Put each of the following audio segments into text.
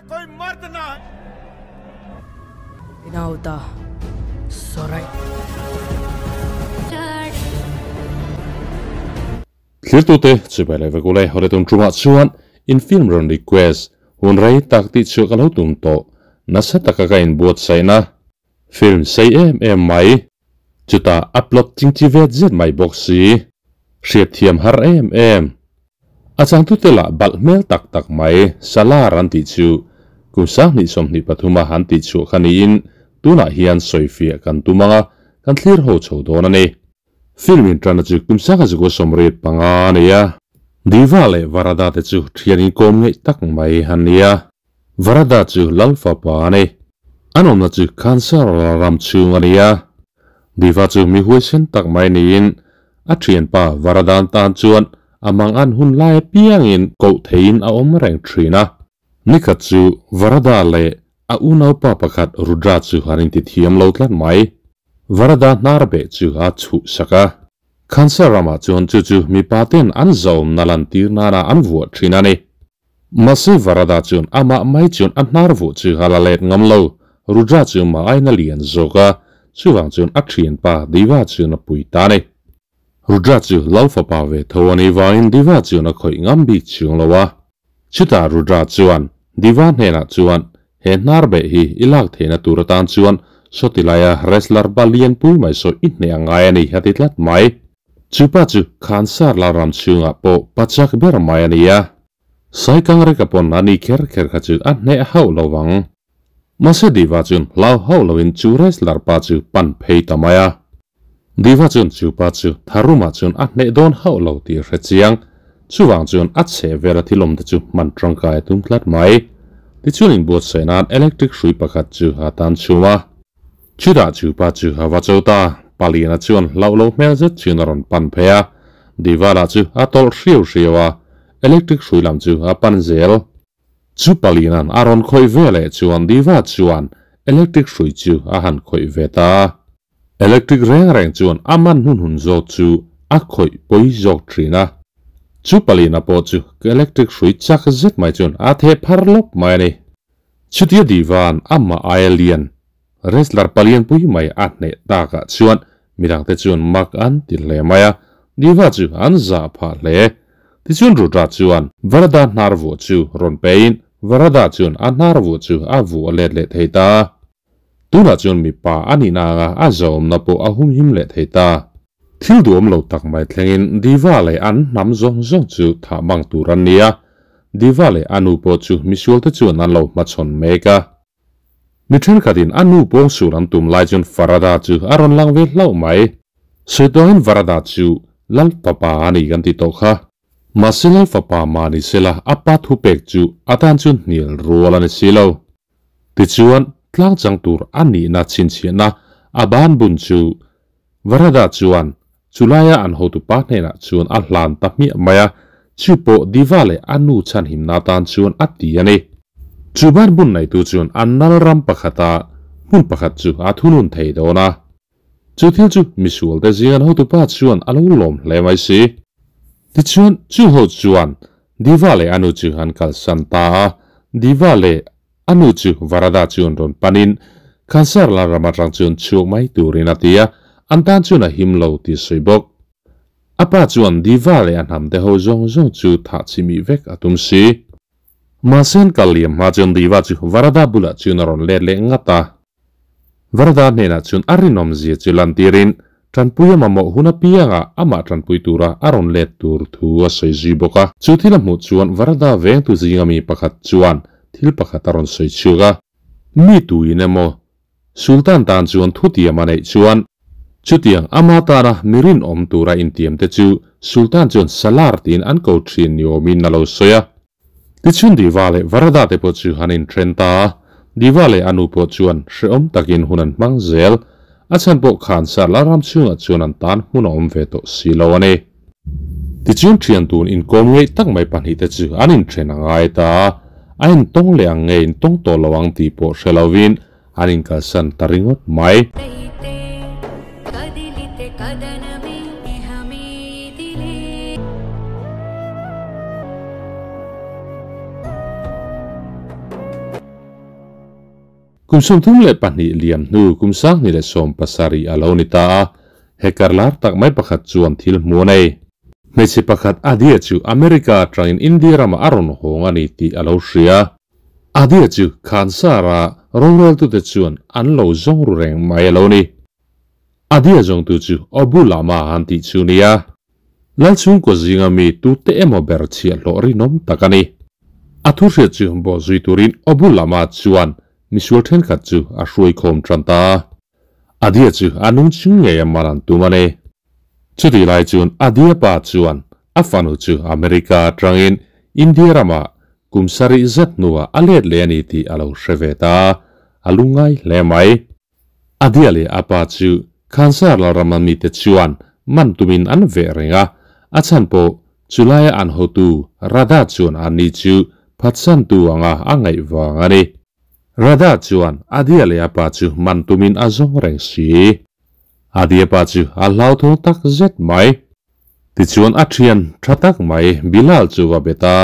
Thlirtute chibai leh vek ule hawle tum tumah chuan in film rawn request hun rei tak tih chhuah ka lo tum tawh nasa taka ka inbuatsaihna film sei em em mai chutah a plot chingchi vet zet mai bawk si hriatthiam har em em. A changtute lah balh hmel tak tak mai Salaar an tih chu kum sanghnih 23 a han tih chhuah kha niin tunah hian sawifiah kan tum ang a, kan thlir ho chho dawn a ni. Film inṭanna chu kum sangha zukua 85 a ni a. Diva leh Varada te chu thian inkawm ngeih tak mai an ni a. Varada chu Lal fapa a ni. An awmna chu Khansar ram chhung a ni a. Diva chu mi huaisen tak mai niin a thianpa Varadan tan chuan a mang an hun lai apiangin koh theihin a awm reng thin a. Nikhat chu Varada leh a unaupa pakhat Rudra chu an inti thiam lo tlat mai. Varada hnar beh chu a chhuh sak a. Khansar ramah chuan chu chu mipa ten an zawmna lantir nana an vuah thin a ni. Mahse Varada chuan amah mai chuan a hnar vuah chu a la let ngam lo. Rudra chu mah aina lian zawk a, chuvang chuan a thianpa Diva chuan a pui ta a ni. Rudra chu Lal fapa ve tho a nih vangin Diva chuan a khawih ngam bik chhung lo a. Chutah Rudra chuan Diva hnenah chuan he hnar beh hi i lak theihna tur atan chuan sawti laia wrestler pa lian pui mai saw i hneh a ngai a ni a ti tlat mai. Chupa chu Khansar Lalram chhungah pawh pachak ber mai a ni a. Saikangreka pawn a ni kher kher kha chu a hneh hauh lo vang. Mahse Diva chuan hlau hauh loin chu wrestler pa chu pan phei ta mai a. Diva chuan chu pa chu tharumah chuan a hneh dawn hauh lo tih a hre chiang. Chuvang chuan a chheh vela thil awm te chu hman tangkai a tum tlat mai. Tichuan inbuatsaih nan electric hrui pakhat chu a tan chhum a. Chutah chu pa chu a va cho ta. Paliana chuan hlauh loh hmel zet chuan a rawn pan phei a. Diva lah chu a tawlh hriau hriau a, electric hrui lam chu a pan zel. Chu Paliana'n a rawn khawih ve leh chuan Diva chuan electric hrui chu a han khawih ve ta a. Electric reng reng chuan a man hun hun zawk chu a khawih pawi zawk thin a. Chu Paliana pawh chu electric hrui chak zet mai chuan a theh phar lawp mai a ni. Chutia Diva'n amah aia lian wrestler palian pui mai a hneh takah chuan midangte chuan mak an ti hle mai a, Diva chu an zah phah hle. Tichuan Rudra chuan Varada hnar vuah chu rawn peiin Varada chuan a hnar vuah chu a vuah let leh thei ta. Tunah chuan mipa a nihna anga a zawmna pawh a humhim leh thei ta. Thil duhawm lo tak mai thlengin Diva leh an hnam zawng zawng chu thah mang tur an ni a, Diva leh a nu pawh chu misualte chuan an lo hmachhawn mek a. Mi thenkhatin a nu pawngsual an tum lai chuan Farada chu a rawn lang ve hlauh mai. Sawi tuangin Varada chu Lal fapa a ni kan ti tawh kha. Mahse Lal fapa mah ni sela a pa thupek chu a tan chuan hnial rual a ni si lo. Tichuan tlang chang tur a nihna chhinchhiahna a ban bun chu Varada chuan chulaia an hotupa hnenah chuan a hlan ta hmiah mai a, chu pawh Diva leh a nu chhanhimna atan chuan a ti a ni. Chu ban bun neitu chuan a nal ram pakhata hmun pakhat chu a thunun thei dawn a. Chu thil chu misualte zingan hotupa chuan a lo lawm hle mai si. Tichuan chu ho chuan Diva leh a nu chu an kalsan ta a, Diva leh a nu chu Varada chuan rawn panin Khansar la ram atang chuan chhuak mai turin a ti a, an tan chuan a him lo tih a sawi bawk. A pa chuan Diva leh a hnamte ho zawng zawng chu thah chimih vek a tum si. Mahse an kal liam hma chuan Diva chu Varada bulah chuan a rawn let leh ngat a. Varada hnenah chuan a rinawmzia chu lantirin tanpui a mamawh hun apiangah amah tanpui tura a rawn let tur thu a sawi zui bawk a. Chu thil a hmuh chuan Varada vengtu zinga mi pakhat chuan thil pakhat a rawn sawi chhuak a. Mi tuin emaw Sultan tan chuan thutiam a neih chuan chutiang ama tana mi rinawm tura intiamte chu Sultan chuan Salar tiin an ko thin ni awmin a lo sawi a. Tichuan Diva leh Varada te pawh chu an inthen ta a, Diva leh a nu pawh chuan hrehawm takin hun an hmang zel. A chhan pawh khan Sarla ram chhungah chuan an tan hmun a awm ve tawh si lo a ni. Tichuan thian tun inkawm ngeih tak mai pahnih te chu an inthen a ngai ta a, a intawng leh ang nge intawng tawh lo ang tih pawh hre lovin an inkalsan ta ringawt mai. Kum 32 liam hnu kum 2017 a lo ni ta a, hacker lar tak mai pakhat chuan thil hmu a nei. Hmeichhe pakhat Adia chu America atangin India ramah a rawn hawng a ni tih a lo hria. Adia chu Khansara roreltute chuan an lo zawng ru reng mai a lo ni. Adia zawngtu chu Abu Lama an tih chu nia. Lalchhungkaw zinga mi tute emaw ber chhiahhlawh rinawm tak a ni. A thu hriat chu bawh zui turin Abu Lama chuan misual thenkhat chu a hruai khawm tan ta a. Adia chu a nung chung ngei a man an tum a ni. Chutih lai chuan Adia pa chuan a fanu chu America atangin India ramah kum sarih zet hnuah a let leh a ni tih a lo hre ve ta a, a lungngai hle mai. Adia leh a pa chu Khansar Lalrama mite chuan man tumin an veh reng a, a chhan pawh chulaia an hotu Radha chuan anni chu phatsantu anga a ngaih vang a ni. Radha chuan Adia leh a pa chu man tumin a zawng reng si. Adia pa chu a hlauthawng tak zet mai. Tichuan a thian tha tak mai Bilal chu va bet a.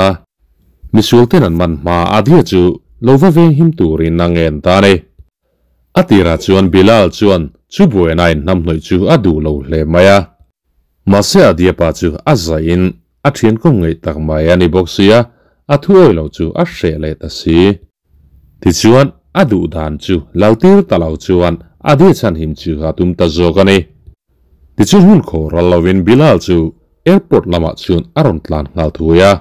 Misual ten an man hma Adia chu lo va veng him turin a ngen ta a ni. A tirah chuan Bilal chuan chu buaina in hnamhnawih chu a duh lo hle mai a. Mahse Adia pa chu a zaiin a thian kawng ngeih tak mai a ni bawk sia, a thu awih lo chu a hreh leh ta si. Tichuan a duh dan chu laltir ta lo chuan Adia chhanhim chu a tum ta zawk a ni. Tichuan hun khaw ral lovin Bilal chu airport lamah chuan a rawn tlan nghal thui a.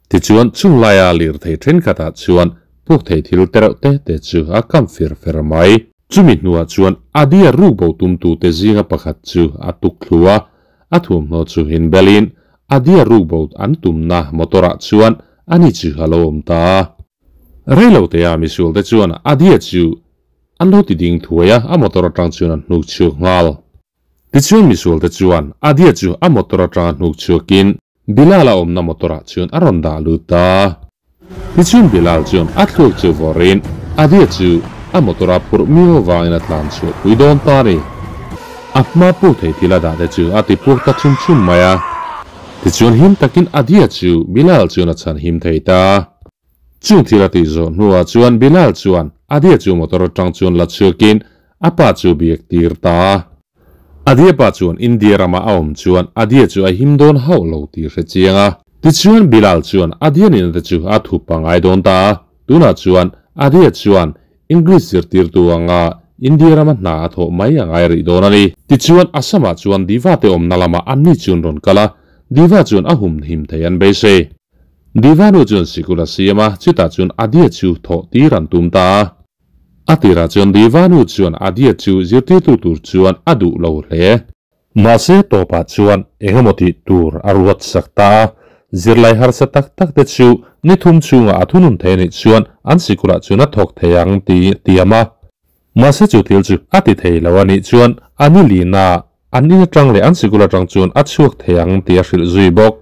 Tichuan, chung laia lirthei thenkhatah chuan puk thei thil te reuh te te chu a kam fir fer mai. Chumi hnuah chuan Adia rukbo tumtute zinga pakhat chu a tuk thlu a, a thuamhnaw chu inbelin Adia rukbo an tumna motor-ah chuan ani chu a lo awm ta a. Reilotea misualte chuan Adia chu an lo ti ding thuai a, a motor atang chuan an hnuk chhuak nghal. Tichuan misualte chuan Adia chu a motor atanga hnuk chhuakin Bilal a awmna motor ah chuan a rawn dah lut ta. Tichuan Bilal chuan a thluak chu vawrin Adia chu a motor a phurh miau avangin a tlan chhuah pui dawn ta a ni. A hma puk thei thil a dah te chu a ti puk ta chum chum mai a. Tichuan him takin Adia chu Bilal chuan a chhan him thei ta. Chung thil a tih zawh hnuah chuan Bilal chuan Adia chu motor atang chuan la chhuakin a pa chu biak tir ta a. Adia pa chuan India rama a awm chuan Adia chu a him dawn hauh lo tih hre chiang a. Tichuan Bilal chuan Adia nihna te chu a thup pangai dawn ta a. Tunah chuan Adia chuan English zirtirtu anga India rama hna a thawh mai a ngai rih dawn a ni. Tichuan Assam-ah chuan Diva te awmna lamah anni chuan rawn kal a, Diva chuan a hum him thei an beisei. Diva nu chuan sikul a siam a, chutah chuan Adia chu thawh tir an tum ta a. A tirah chuan Diva nu chuan Adia chu zirtirtu tur chuan a duh lo hle. Mahse tawpah chuan eng emaw tih tur a ruat sak ta a, zirlai harsa tak tak te chu ni thum chhungah a thunun thei anih chuan an sikulah chuan a thawk thei ang tih tiam a. Mahse chu thil chu a ti thei lo anih chuan a ni lina an in atang leh an sikul atang chuan a chhuak thei ang tih a hrilh zui bawk.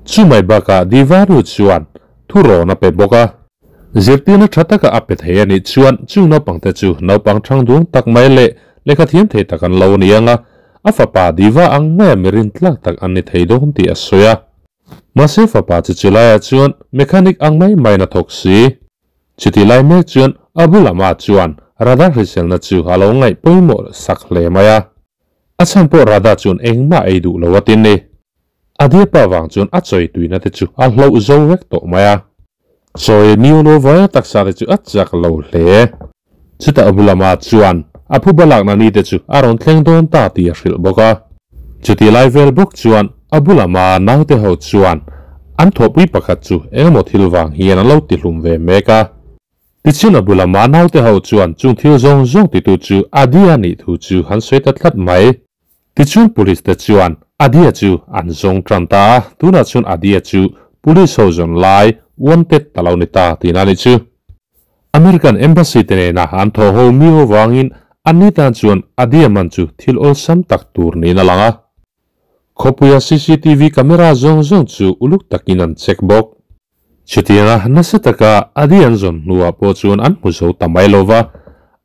Chumai bakah Divaru chuan thurawn a pe bawk a. Zirtirna tha taka a pe thei anih chuan chung naupangte chu naupang thang duang tak mai leh lehkha thiam thei tak an lo ni ang a, a fapa Diva ang maia mirin tlak tak an ni thei dawn tih a sawi a. Mahse fapa chu chulaiah chuan mechanic ang mai maiin a thawk si. Chutih lai mek chuan Abu Lama chuan Radha hriselna chu a lo ngaih pawimawh sak hle mai a. A chhan pawh Radha chuan engmah ei duh lo a tin ni. A diapa vang chuan a chawi tuina te chu a hloh zo vek tawh mai a. Chawi miu lo vaia taksa te chu a chak lo hle. Chutah Abu Lama chuan a phuba lakna ni te chu a rawn thleng dawn ta tih a hrilh bawk a. Chutih lai vel bawk chuan Abu Lama naute ho chuan an thawhpui pakhat chu engemaw thil vang hian an lo tihlum ve mek a. Tichuan Abu Lama naute ho chuan chung thil zawng zawng titu chu Adia nih thu chu han sawi ta tlat mai. Tichuan police te chuan Adia chu an zawng tan ta a, tunah chuan Adia chu police ho zawn lai wanted ta lo ni ta tihna a nih chu. American Embassy te nena an thaw ho miau avangin anni tan chuan Adia man chu thil awlsam tak tur niin a lang a. Khawpuia cctv camera zawng zawng chu uluk takin an check bawk. Chutianga nasa taka Adi an zawn hnuah pawh chuan an hmu zo ta mai lo va,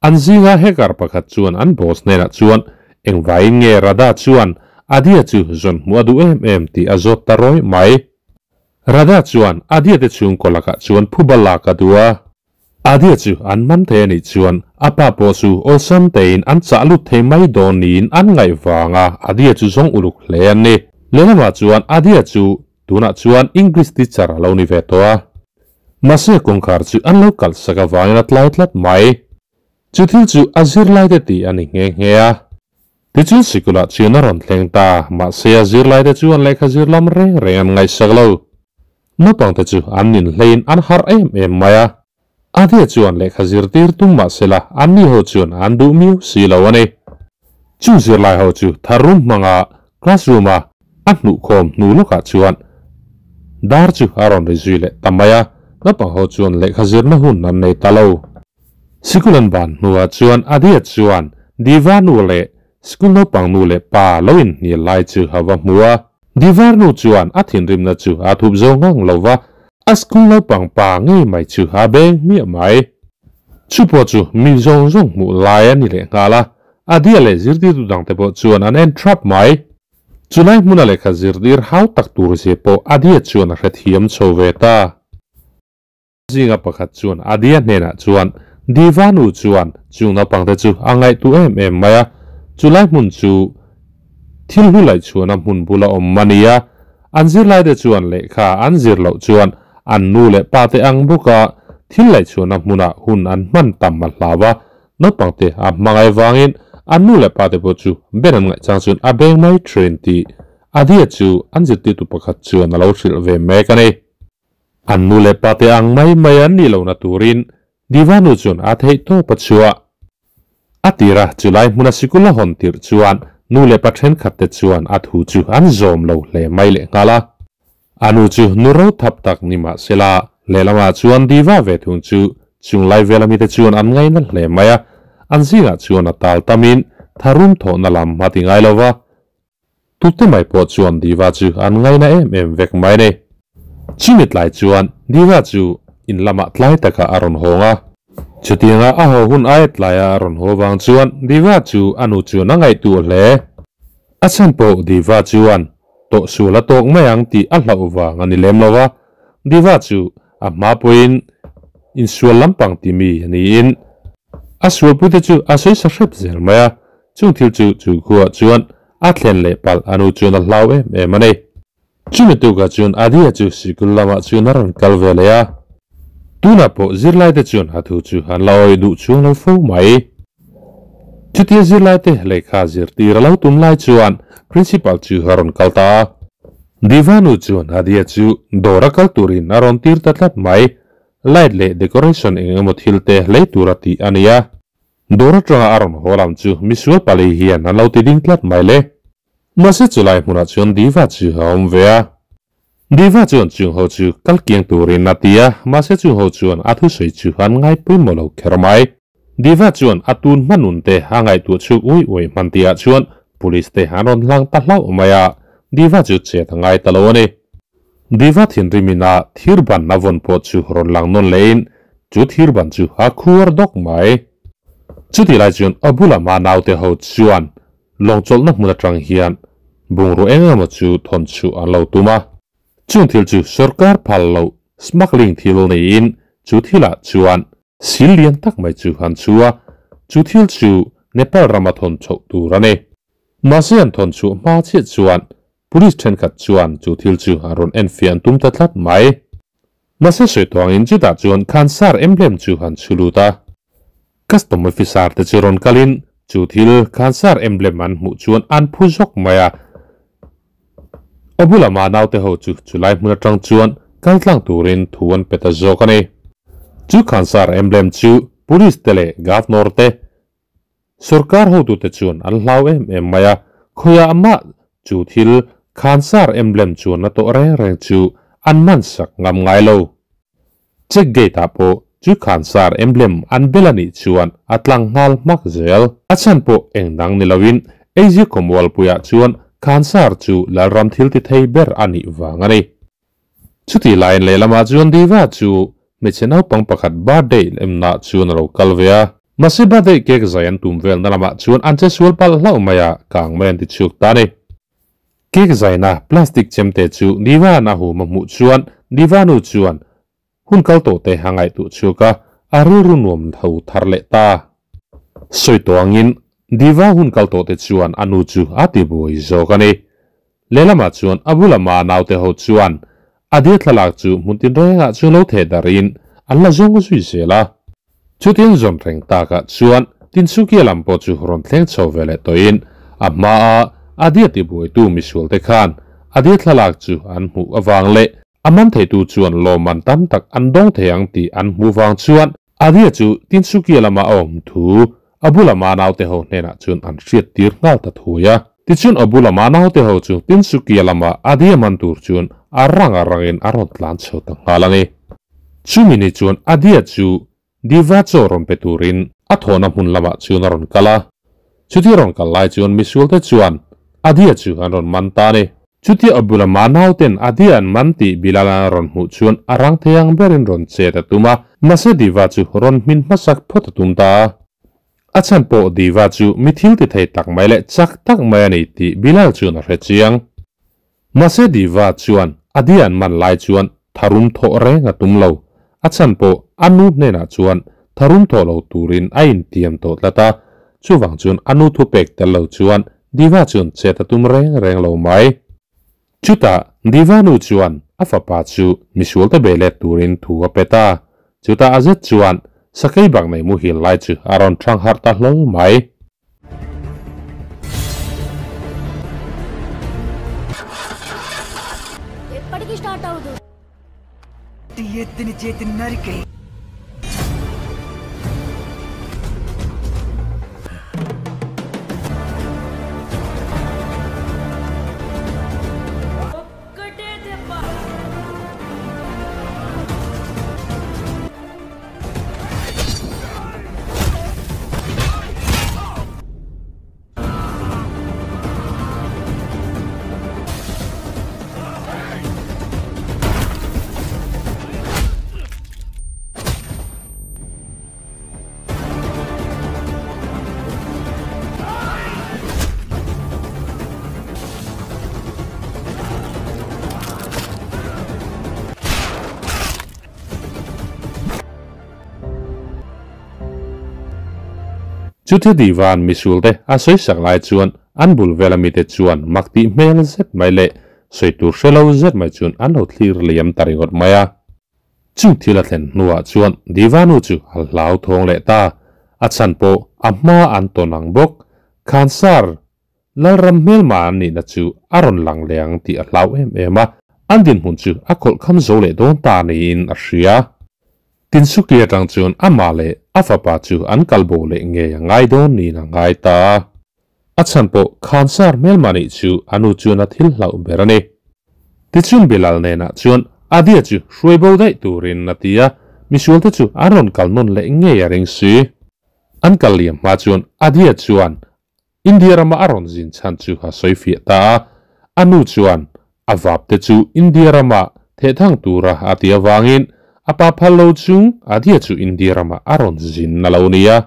an zinga hacker pakhat chuan an boss hnenah chuan engvaiin nge Radha chuan Adia chu zawn hmuh a duh em em tih a zawt ta rawih mai. Radha chuan Adia te chhungkaw lakah chuan phuba lak a duh a. Adia chu an man thei a nih chuan a pa pawh chu awlsam tein an chah lut thei mai dawn niin an ngaih vanga Adia chu zawng uluk hle an ni. Lehlamah chuan Adia chu tunah chuan English teacher a lo ni ve tawh a. Mahse kawngkhar chu an lo kalh sak avangin a tlai tlat mai. Chu thil chu a zirlaite tih a ni nghe nghe a. Tichuan sikulah chuan a rawn thleng ta, mahse a zirlaite chuan lehkha zir lam reng reng an ngaihsak lo. Naupangte chu an ninhleiin an harh em em mai a. Adia chuan lehkha zirtir tum mahsela anni ho chuan an duh miau si lo a ni. Chu zirlai ho chu tharrum hmanga classroom a a hnuhkhawm hnu lawkah chuan dar chu a rawn ri zui leh ta mai a, naupang ho chuan lehkha zirna hun an nei ta lo. Sikul an ban hnuah chuan Adia chuan Diva nu leh sikul naupang nu leh pa lo inhnial lai chu a va hmu a. Divar nu chuan a thinrimna chu a thup zo ngang lo va, a school naupang pa ngei mai chu a beng hmiah mai. Chu pawh chu mi zawng zawng hmuh lai a ni leh nghal a, Adia leh zirtirtu dangte pawh chuan an en thrap mai. Chulai hmuna lehkha zirtir hau tak tur zia pawh Adia chuan a hrethiam chho ve ta. Zinga pakhat chuan Adia hnenah chuan, Diva nu chuan chung naupangte chu a ngaihtuah em em mai a, chulai hmun chu thil hlu laih chhuahna hmun bula awm a ni a, an zirlaite chuan lehkha an zir loh chuan an nu leh pate ang bawka thil laih chhuahna hmunah hun an hman tam a hlau a, naupangte a hmangaih vangin an nu leh pate pawh chu ben an ngaihchang chuan a beng mai thin tih Adia chu an zirtirtu pakhat chuan a lo hrilh ve mek a ni. An nu leh pate ang mai mai an nih lohna turin Divanu chuan a theih tawp a chhuah. A tira chulai hmuna sikul a hawn tirh chuan nu leh pa thenkhatte chuan a thu chu an zawm lo hle mai leh nghal a. A nu chu nu ro thap tak ni mah sela, lehlamah chuan Diva ve thung chu chunglai vela mite chuan an ngaina hle mai a, an zingah chuan a tal tamin tharum thawhna lam a ti ngai lo va. Tute mai pawh chuan Diva chu an ngaina em em vek mai ni. Chumi tlai chuan Diva chu in lamah tlai takah a rawn hawng a. Chutianga a haw hun aia tlaia a rawn haw vang chuan Diva chu a nu chuan a ngaihtuah hle. A chhan pawh Diva chuan tawh sual a tawk mai ang tih a hlauh vang a ni lem lo va. Diva chu a hma pawhin insual lampang ti mi niin a sualpuite chu a sawi sa hrep zel mai a. Chung thil chu chu khuaah chuan a thlen leh palh a nu chuan a hlau em em a ni. Chumi tukah chuan Adia chu sikul lamah chuan a rawn kal ve leh a. Tunah pawh zirlaite chuan a thu chu an la awih duh chuang lo fo mai. Chutia zirlaite lehkha zirtir a lo tum lai chuan Principal chu a rawn kal ta a. Diva nu chuan Adia chu dawr a kal turin a rawn tir ta tlat mai. Light leh decoration eng emaw thil te lei tura tih a ni a. Dawr atanga a rawn haw lam chu misual pali hian an lo ti ding tlat mai le. Mahse chulai hmunah chuan Diva chu a awm ve a. Diva chuan chung ho chu kal kiang turin a ti a, mahse chung ho chuan a thusawi chu an ngai pawimawh lo kher mai. Diva chuan a tun hma nun te a ngaihtuah chhuk uai uai hman tihah chuan Police te an rawn hlang ta hlauh mai a, Diva chu chet a ngai ta lo a ni. Diva thinrimin a thirban a vawn pawh chu rawn lang nawn lehin chu thirban chu a khuar dawk mai. Chutih lai chuan a bulah mah naute ho chuan lawngchawlhna hmun atang hian bungraw eng emaw chu thawn chhuh an lo tum a. Chung thil chu sawrkar phal loh smuggling thil niin chu thilah chuan sil lian tak mai chu an chhu a, chu thil chu Nepal rama thawn chhoh tur a ni. Mahse an thawn chhuah hma chiah chuan Police thenkhat chuan chu thil chu a rawn enfiah an tum ta tlat mai. Mahse sawi tawngin chutah chuan Khansar emblem chu han chhu lut a. Custom officer te chu rawn kalin chu thil Khansar emblem an hmuh chuan an phu zawk mai a. A bula mah naute ho chu chulai hmun atang chuan kal tlang turin thu an pe ta zawk a ni. Chu Khansar emblem chu Police te leh Governor te Sorkar hotute chuan an hlau em em mai a, khawiah mah chu thil Khansar emblem chuan a tawh reng reng chu an man sak ngam ngai lo. Check gate ah pawh chu Khansar emblem an bel a nih chuan a tlang nghal hmak zel. A chhan pawh eng dang ni loin Asia Khawmualpuiah chuan Khansar chu Lalram thil ti thei ber a nih vang a ni. Chutih laiin lehlamah chuan Diva chu hmeichhe naupang pakhat birthday lemna chuan a lo kal ve a. Mahse birthday cake zai an tum velna lamah chuan an che sual palh hlauh mai a, kang mai an ti chhuak ta a ni. Cake zaina plastic chemte chu Diva-a'n a hum a hmuh chuan Diva nu chuan hun kal tawh te a ngaihtuah chhuak a. a rilru nuam lo thar leh ta. Sawi tawngin Diva hun kal tawh te chuan a nu chu a ti buai zawk a ni. Lehlamah chuan a bula ma naute ho chuan a dir thlalak chu hmun tinrengah chuan lo theh darhin an la zawng zui zel a. Chutin zawn reng takah chuan Tinsukia lam pawh chu rawn thleng chho ve leh tawhin a hmaa a dia tibuaitu misualte khan a dia thlalak chu an hmuh avang leh a man theitu chuan lawmman tam tak an dawng thei ang tih an hmuh vang chuan a dia chu Tinsukia lama a awm thu a bula ma naute ho hnenah chuan an hriat tir nghal ta thui a. Tichuan a bula ma naute ho chu Tinsukia lama a dia man tur chuan a rang a rangin a rawn tlan chho ta nghal a ni. Chumi ni chuan a dia chu Diva chaw rawn pe turin a thawhna hmun lamah chuan a rawn kal a. Chuti rawn kal lai chuan misualte chuan Adia chu an rawn man ta a ni. Chutia a bula ma nauten Adia an man tih Bilal-a rawn hmuh chuan a rang thei ang berin rawn chet a tum a, mahse Diva chu rawn hmin hmasak phawt a tum ta a. A chhan pawh Diva chu mi thil ti thei tak mai leh chak tak mai a ni tih Bilal chuan a hre chiang. Mahse Diva chuan Adi an man lai chuan tharum thawh reng a tum lo. A chhan pawh a nu hnenah chuan tharum thawh lo turin a intiam tawh tlat a, chuvang chuan a nu thupek tel lo chuan Diva chuan chet a tum reng reng lo mai. Chutah Diva nu chuan a fapa chu misualte be let turin thu a pe ta. Chutah a zet chuan sakei bak nei muhil lai chu a rawn thang harh ta hlawl mai. ఎప్పటికి start అవ్వదు ఎత్తిని చేతి నరికే ఒక్కటే దెబ్బ Chutia Divan misualte a sawi sak lai chuan an bul vela mite chuan mak tih hmel zet mai leh sawi tur hre lo zet mai chuan an lo thlir liam ta ringawt mai a. Chung thil a thlen hnuah chuan Divanu chu a hlau thawng leh ta. A chhan pawh a hma an tawn ang bawk. Khansar Lalram hmelma an nihna chu a rawn lang leh ang tih a hlau em em a, an dinhmun chu a khawlh kham zo leh dawn ta niin a hria. Tinsuki atang chuan amah leh a fapa chu an kal bo leh ngei a ngai dawn niin a ngai ta a. A chhan pawh Khansar hmelma nih chu a nu chuan a thil hlauh ber a ni. Tichuan Bilal nenah chuan Adia chu hruai bo daih turin a ti a, misualte chu an rawn kal nawn leh ngei a ring si. An kal liam hma chuan Adia chuan India rama a rawn zin chhan chu a sawi fiah ta a, a nu chuan a vap te chu India rama thehthang tura a ti avangin a pa phal lo chung Adia chu India rama a rawn zin a lo nia.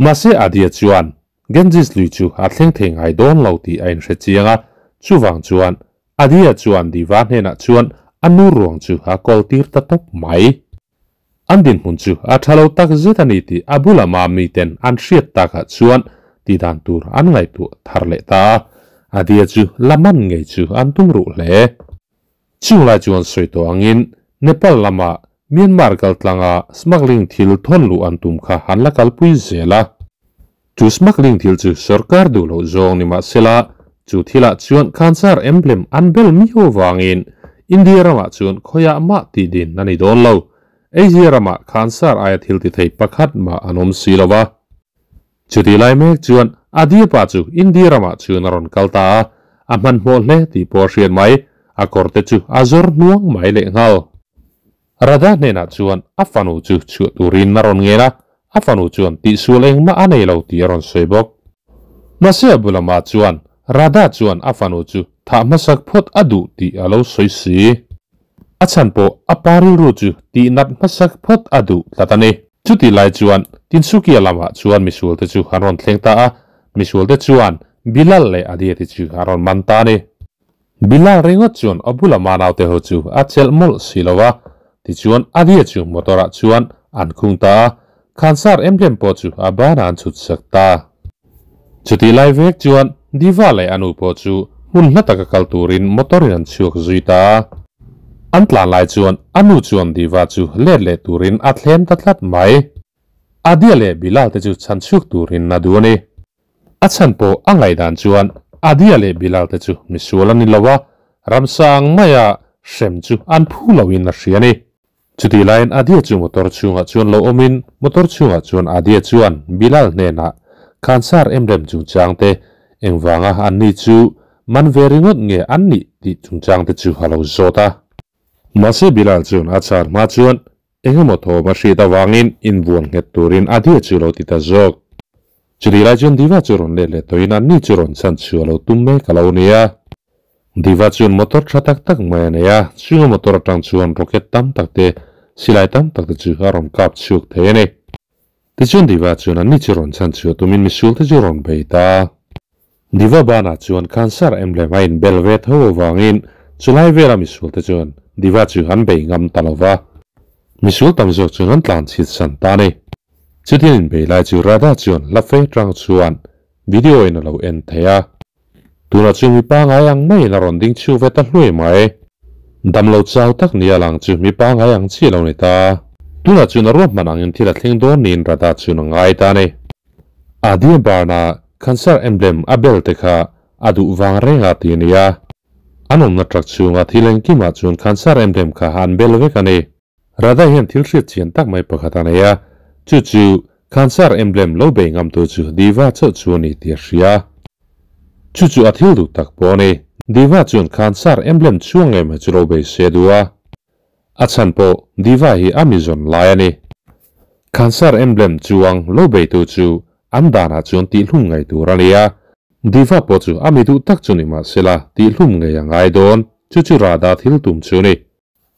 Mahse Adia chuan Ganges lui chu a thleng thei ngai dawn lo tih a inhre chiang a, chuvang chuan Adia chuan Diva hnenah chuan a nu ruang chu a kawl tir ta tawp mai. An dinhmun chu a tha lo tak zet a ni tih a bula mami ten an hriat takah chuan tih dan tur an ngaihtuah thar leh ta a, Adia chu la man ngei chu an tum ruh hle. Chung lai chuan sawi tawh angin Nepal lama Myanmar kaltlanga smuggling thil thawn luh an tum kha an la kalpui zel a. Chu smuggling thil chu sorkar duh loh zawng ni mahsela chu thilah chuan Khansar emblem an bel miau vangin India ramah chuan khawiah mah tih din a ni dawn lo. Asia ramah Khansar aia thil ti thei pakhat mah an awm si lo va. Chuti lai mek chuan Adia pa chu India ramah chuan a rawn kal ta a, a hmanhmawh hle tih pawh a hriat mai, a kawr te chu a zawr hnuang mai leh nghal. Radha hnenah chuan a fanu chu chhuah turin a rawn ngen a, a fanu chuan tihsual engmah a nei lo tih a rawn sawi bawk. Mahse a bulamah chuan Radha chuan a fanu chu thah hmasak phawt a duh tih a lo sawi si. A chhan pawh a pa rilru chu tih nat hmasak phawt a duh tlat a ni. Chutih lai chuan Tinsukia lamah chuan misualte chu an rawn thleng ta a, misualte chuan Bilal leh Adiati chu an rawn man ta a ni. Bilal ringawt chuan a bula ma naute ho chu a chelh mawlh si lo a, tichuan Adia chu motor ah chuan An khung ta a, Khansar emblem pawh chu a banah an chhut sak ta. Chutih lai vek chuan Diva leh a nu pawh chu hmun hla taka kal turin motor in an chhuak zui ta a. An tlan lai chuan a nu chuan Diva chu let leh turin a thlem ta tlat mai. Adia leh Bilal te chu chhan chhuak turin a duh a ni. A chhan pawh a ngaihdan chuan Adia leh Bilal te chu misual a ni lo a, ramsa ang maia hrem chu an phu loin a hria a ni. Chutih laiin Adia chu motor chhungah chuan lo awmin motor chhungah chuan Adia chuan Bilal hnenah Khansar emrem chungchang te engvanga anni chu man ve ringawt nge an nih tih chungchang te chu a lo zawt a. Mahse Bilal chuan a char hma chuan engemaw thawm a hriat avangin inbuan nghet turin Adia chu lo ti ta zawk. Chutih lai chuan Diva chu rawn let leh tawhin anni chu rawn chhan chhuah lo tum mek a lo ni a. Diva chuan motor tha tak tak mai a nei a, chunga motor atang chuan rocket tam tak te, silai tam tak te chu a rawn kap chhuak thei a ni. Tichuan Diva chuan anni chu rawn chhan chhuah tumin misual te chu rawn bei ta. Diva banah chuan cancer emblem a inbel ve tho avangin chulai vela misual te chuan Diva chu an bei ngam ta lo va. Misual tam zawk chuan an tlan chhit san ta a ni. Chutiang inbei lai chu Radha chuan hla fe tang chuan video in a lo en thei a. Tunah chu mi pangai ang maiin a rawn ding chhuak ve ta hluai mai. Damlo chau tak nia lang chu mi pangai ang chiah lo ni ta. Tunah chuan a ruahman angin thil a thleng dawn niin Radha chuan a ngai ta a ni. Adia Barna Cancer emblem a bel te kha a duh vang reng a ti a nia. An awmna truck chhunga thil engkimah chuan Cancer emblem kha an bel vek a ni. Radha hian thil hriat chian tak mai pakhat a nei a, chu chu Khansar emblem lo bei ngamtu chu Diva chauh chu a ni tih a hria. Chu chu a thil duh tak pawh a ni. Diva chuan Khansar emblem chhuang ngei mai chu lo bei se duh a. A chhan pawh Diva hi a mizawn lai a ni. Khansar emblem chuang lo beitu chu an danah chuan tihhlum ngei tur a ni a. Diva pawh chu a mi duh tak chu ni mahsela tihhlum ngei a ngai dawn, chu chu Radha thil tum chu a ni.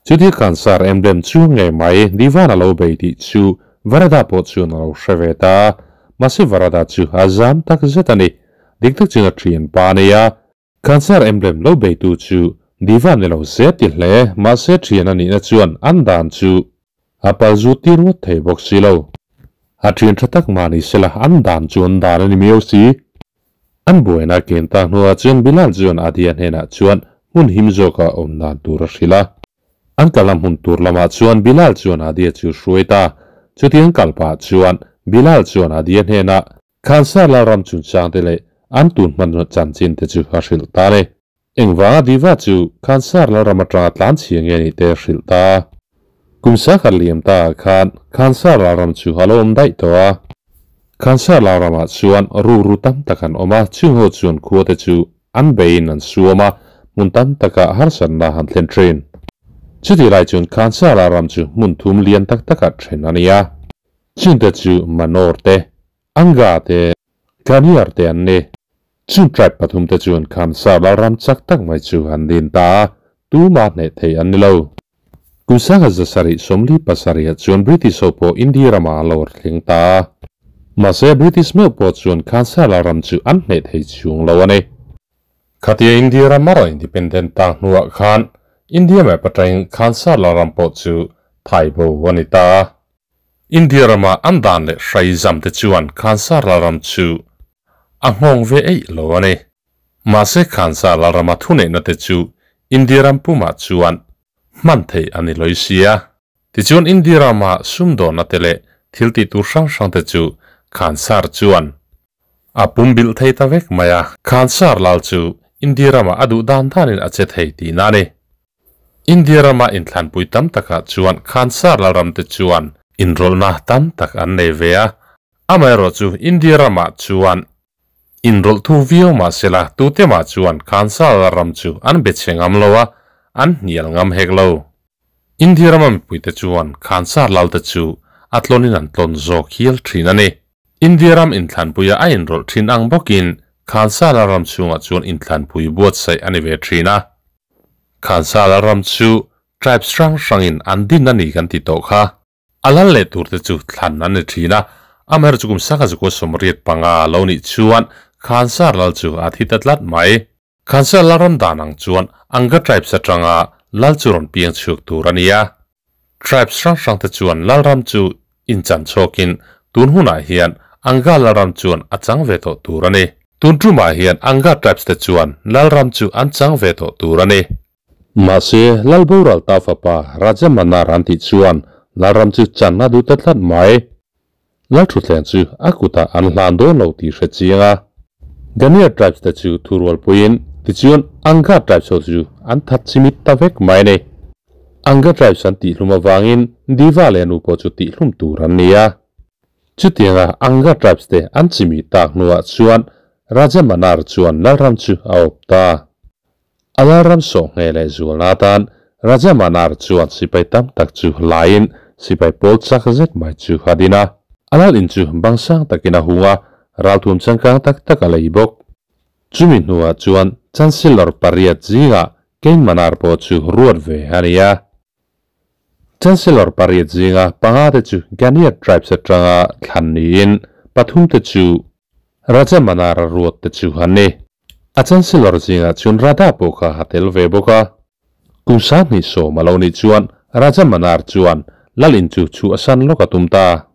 Chuti Cancer emblem chu ngei mai Divan a lo bei tih chu Varada pawh chuan a lo hre ve ta. Mahse Varada chu a zam tak zet a ni. Dik tak chuan a thian pa a nei a. Cancer emblem lo beitu chu Divan ni lo se ti hle. Mahse thian a nihna chuan an dan chu a pal zut tir ngawt thei bawk si lo. A thian tha tak mah ni sela an dan chu an dan a ni miau si. An buaina ken ta hnuah chuan Bilal chuan Adia hnenah chuan hmun him zawka awm dan tur a hrilh a. An kalna hmun tur lamah chuan Bilal chuan Adia chu hruai ta. Chutiang kal pah chuan Bilal chuan Adia hnenah Khansar Lalram chungchang te leh an tun hman chanchin te chu a hrilh ta a ni. Engvanga Diva chu Khansar Lalram atanga tlan chhia nge nih te a hrilh ta. Kum sakhat liam ta ah khan Khansar Lalram chu a lo awm daih tawh a. Khansar Lalramah chuan rukru tam tak an awm a, chung ho chuan khua te chu an beiin an suam a, hmun tam takah harsatna han thlen thin. Chutih lai chuan Khansar Lalram chu hmun thum lian tak takah then a ni a. Chungte chu Manor te, Anga te, Kaniar te an ni. Chung tribe pathum te chuan Khamsa Lalram chak tak mai chu an din ta a, tuma hneh thei an ni lo. Kum sangha zasarih 77 ah chuan British ho pawh India ramah an lo thleng ta a. Mahse British meuh pawh chuan Khamsa Lalram chu an hneh thei chung lo a ni. Khatia India ram a rawn independent ta hnuah khan India map atangin Khamsa Lalram pawh chu thai bo a ni ta a. India rama an dan leh hrai zam te chuan Khansar Lalram chu a nghawng ve eih lo a ni. Mahse Khansar Lalrama thuneihna te chu India ram pumah chuan hman theih a ni lawih sia. Tichuan India rama sumdawnna te leh thil tih tur hrang hrang te chu Khansar chuan a pumbilh thei ta vek mai a. Khansar Lal chu India rama a duh dan danin a che thei tihna a ni. India rama inthlanpui tam takah chuan Khansar Lalramte chuan inrawlhna tam tak an nei ve a, amaherawhchu India ramah chuan inrawlh thu viau mah sela tute mah chuan Khansar Lalram chu an be chhe ngam lo a, an hnial ngam hek lo. India rama mipuite chuan Khansar Lalte chu a tlawnin an tlawn zawk hial thin a ni. India ram inthlanpuia a inrawlh thin ang bawkin Khansar Lalram chhungah chuan inthlanpui buatsaih a ni ve thin a. Khansa Lalram chu tribes hrang hrangin an din a ni kan ti tawh kha. A lal leh turte chu thlan an ni thin a, amaherawhchu kum sangha zakua 85 lo nih chuan Khansa Lal chu a thi ta tlat mai. Khansa Lalram dan ang chuan Anga tribes atanga lal chu rawn piang chhuak tur a ni a. Tribes hrang hrangte chuan Lalram chu inchan chhawkin tun hunah hian Anga Lalram chuan a chang ve tawh tur a ni. Tun tumah hian Anga tribes te chuan Lalram chu an chang ve tawh tur a ni. Mahse, Lal boral ta fapa Raja Manar an tih chuan Lalram chu chan a duh ta tlat mai. Lal thutthleng chu a kutah an hlan dawn lo tih hre chiang a. Ganiar tribes te chu thurual puiin tichuan Anga tribes ho chu an that chimit ta vek mai a ni. Anga tribes an tihhlum avangin Diva leh a nu pawh chu tihhlum tur an ni a. Chutianga Anga tribes te an chimih tak hnuah chuan Raja Manar chuan Lalram chu a awp ta. A lalram sawh ngheh leh zualna atan Raja Manar chuan sipai tam tak chu laiin sipai pawl chak zet mai chu a din a. A lal in chu bang sang takin a hung a, ralthum changkang tak tak a lei bawk. Chumi hnuah chuan Chancellor pariat zingah King Manar pawh chu ruat ve a ni a. Chancellor pariat zinga panga te chu Ganiat tribes atanga thlan niin pathum te chu Raja Manara ruat te chu an ni. A Chancellor zingah chuan Radha pawh kha a tel ve bawk a. Kum 20 sawm a lo nih chuan Raja Manar chuan Lal in chu chhuah san lawk a tum ta.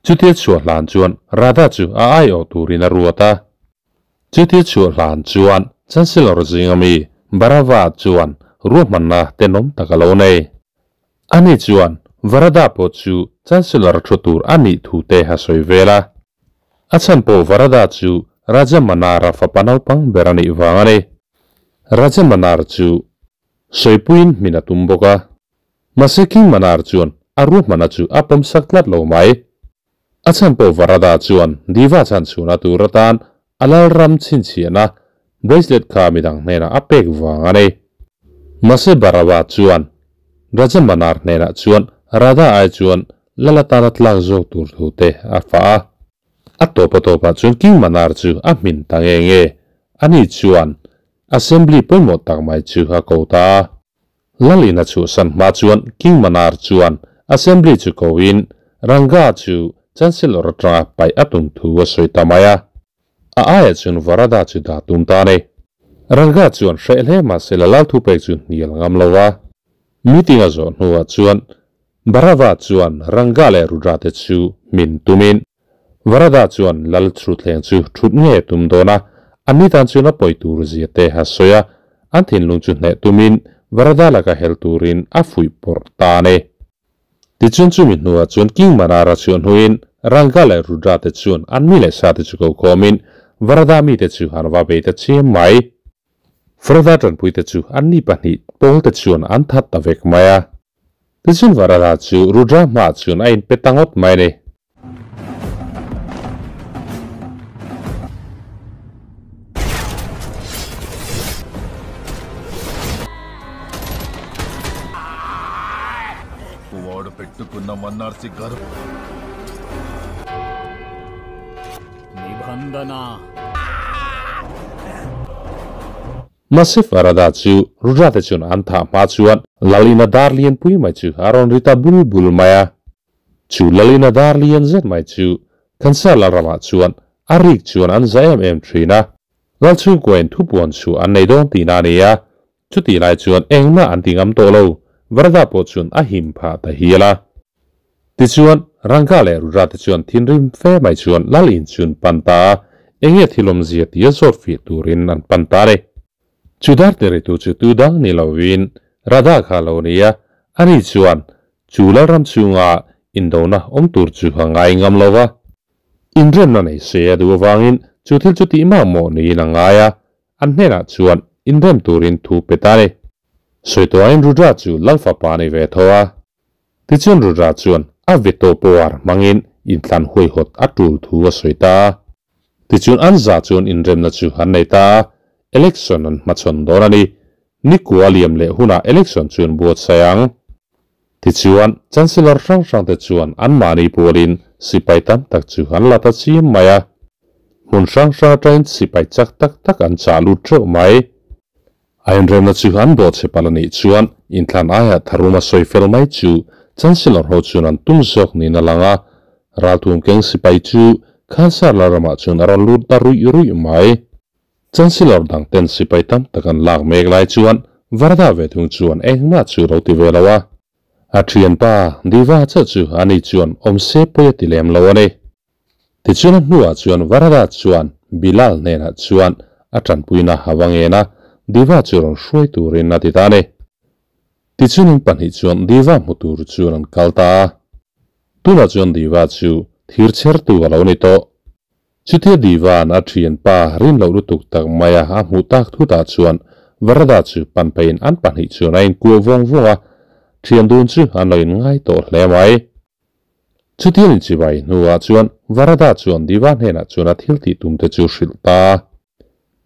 Chutia chhuah hlan chuan Radha chu a aiawh turin a ruat a. Chutia chhuah hlan chuan Chancellor zinga mi Barava chuan ruahmanna tenawm tak a lo nei. Ani chuan Varada pawh chu Chancellor thu tur a nih thu te a sawi vel a. A chhan pawh Varada chu Raja Manara fapa naupang ber a nih vang a ni. Raja Manar chu sawipuiin hmin a tum bawk a. Mahse King Manar chuan a ruahmanna chu a pawmsak tlat lo mai. A chhan pawh Varada chuan Diva chhan chhuna tur atan a lalram chhinchhiahna bracelet kha midang hnenah a pek vang a ni. Mahse Bharava chuan Raja Manar hnenah chuan Radha ai chuan lal atana tlak zawk tur thu te a fah a. A tawp a tawpah chuan King Manar chu a hmin ta nge nge. Ani chuan Assembly pawimawh tak mai chu a ko ta a. Lal in a chhuahsan hma chuan King Manar chuan Assembly chu koin Ranga chu Chancellor atanga paih a tum thu a sawi ta mai a. A aiah chuan Varada chu dah tum ta a ni. Ranga chuan hreh hle mahse la lal thupek chu hnial ngam lo a. Meeting a zawh hnuah chuan Bharava chuan Ranga leh Rudra te chu hmin tumin Varada chuan lal thutthleng chu thut nge tum dawn a, anni tan chuan a pawi tur zia te a sawi a, an thinlung chu hneh tumin Varada laka hel turin a fuih pawrh ta a ni. Tichuan chumi hnuah chuan King Manara chhuah hnuin Ranga leh Rudra te chuan an mi leh sa te chu ko khawmin Varada mite chu an va bei ta chiam mai. Varada tanpui te chu anni pahnih pawl te chuan an that ta vek mai a. Tichuan Varada chu Rudra hmaah chuan a inpe ta ngawt mai a ni. Mahse Varada chu Rudra te chuan an thah hma chuan Lalina dar lianpui mai chu a rawn ri ta bul bul mai a. Chu Lalina dar lian zet mai chu Khansa Lalramah chuan a rik chuan an za em em thin a. Lal chhungkuain thupuan chu an nei dawn tihna a ni a, chutih lai chuan engmah an ti ngam tawh lo, Varada pawh chuan a him phah ta hial a. Tichuan, Ranga leh Rudra te chuan thinrim fe mai chuan Lal in chu an pan ta a, enge thil awmzia tia zawt fih turin an pan ta a ni. Chu dar teritu chu tu dang ni lovin Radha kha a lo ni a, ani chuan chu Lalram chhunga indona awm tur chu a ngai ngam lo va. Inremna nei se a duh avangin chu thil chu tih mamawh niin a ngai a, an hnenah chuan inrem turin thu pe ta a ni. Sawi tuahin Rudra chu Lal fapa a ni ve tho a. Tichuan Rudra chuan a veto power hmangin inthlan huaihawt a tul thu a sawi ta a. Tichuan an za chuan inremna chu an nei ta a, election an hmachhawn dawn a ni. Nikua liam leh hunah election chu an buatsaih ang. Tichuan Chancellor hrang hrang te chuan anmahni pualin sipai tam tak chu an la ta chiam mai a. Hmun hrang hrang atangin sipai chak tak tak an chah lut teuh mai. A inremna chu an bawhchhe palh a nih chuan inthlan aia tharuma sawi fel mai chu Chancellor ho chuan an tum zawk niin a lang a. Ralthum keng sipai chu Khansar Lalramah chuan a rawn lut ta ruih ruih mai. Chancellor dang ten sipai tam tak an lak mek lai chuan Varda ve thung chuan engmah chu lo ti ve lo a. A thianpa Diva chauh chu ani chuan awm se pawi a ti lem lo a ni. Tichuan a hnuah chuan Varada chuan Bilal hnenah chuan a tanpuina a va ngen a, Diva chu rawn hruai turin a ti ta a ni. Tichuan in pahnih chuan Diva hmu tur chuan an kal ta a. Tunah chuan Diva chu thir chhertu a lo ni tawh. Chutia Diva'n a thianpa rin loh lutuk tak maia a hmuh tak thutah chuan Varada chu pan pheiin an pahnih chuan a inkuah vawng vawng a, thian dun chu an lo inngai tawh hle mai. Chutia inchibai hnuah chuan Varada chuan Diva hnenah chuan a thil tih tum te chu hrilh ta a.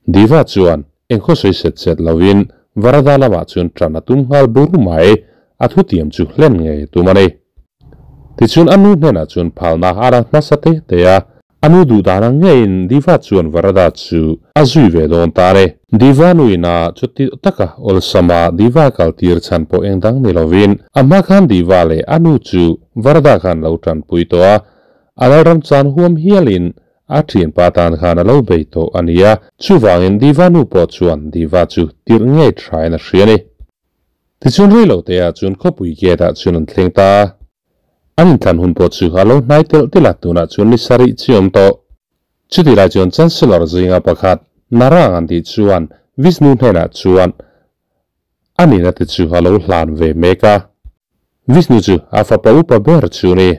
Diva chuan eng khaw sawi set set lovin Varada lamah chuan ṭan a tum nghal bur mai, a thutiam chu hlen ngei a tum a ni. Tichuan a nu hnenah chuan phalna a la hmasa te te a, a nu duh dan ang ngeiin Diva chuan Varada chu a zui ve dawn ta a ni. Diva nuina chuti taka awlsama Diva kal tir chhan pawh eng dang ni lovin a hma khan Diva leh a nu chu Varada khan lo tanpui tawh a, a lalram chan huam hialin a thianpa tan khan a lo bei tawh a ni a, chuvangin Diva nu pawh chuan Diva chu tirh ngei thain a hria a ni. Tichuan rei lo te ah chuan khawpui gate ah chuan an thleng ta a. An inthlan hun pawh chu a lo hnai telh telh a, tunah chuan ni sarih chi awm tawh. Chutih lai chuan Chancellor zinga pakhat Narang an tih chuan Vishnu hnenah chuan a nihna te chu a lo hlan ve mek a. Vishnu chu a fapa upa ber chu a ni.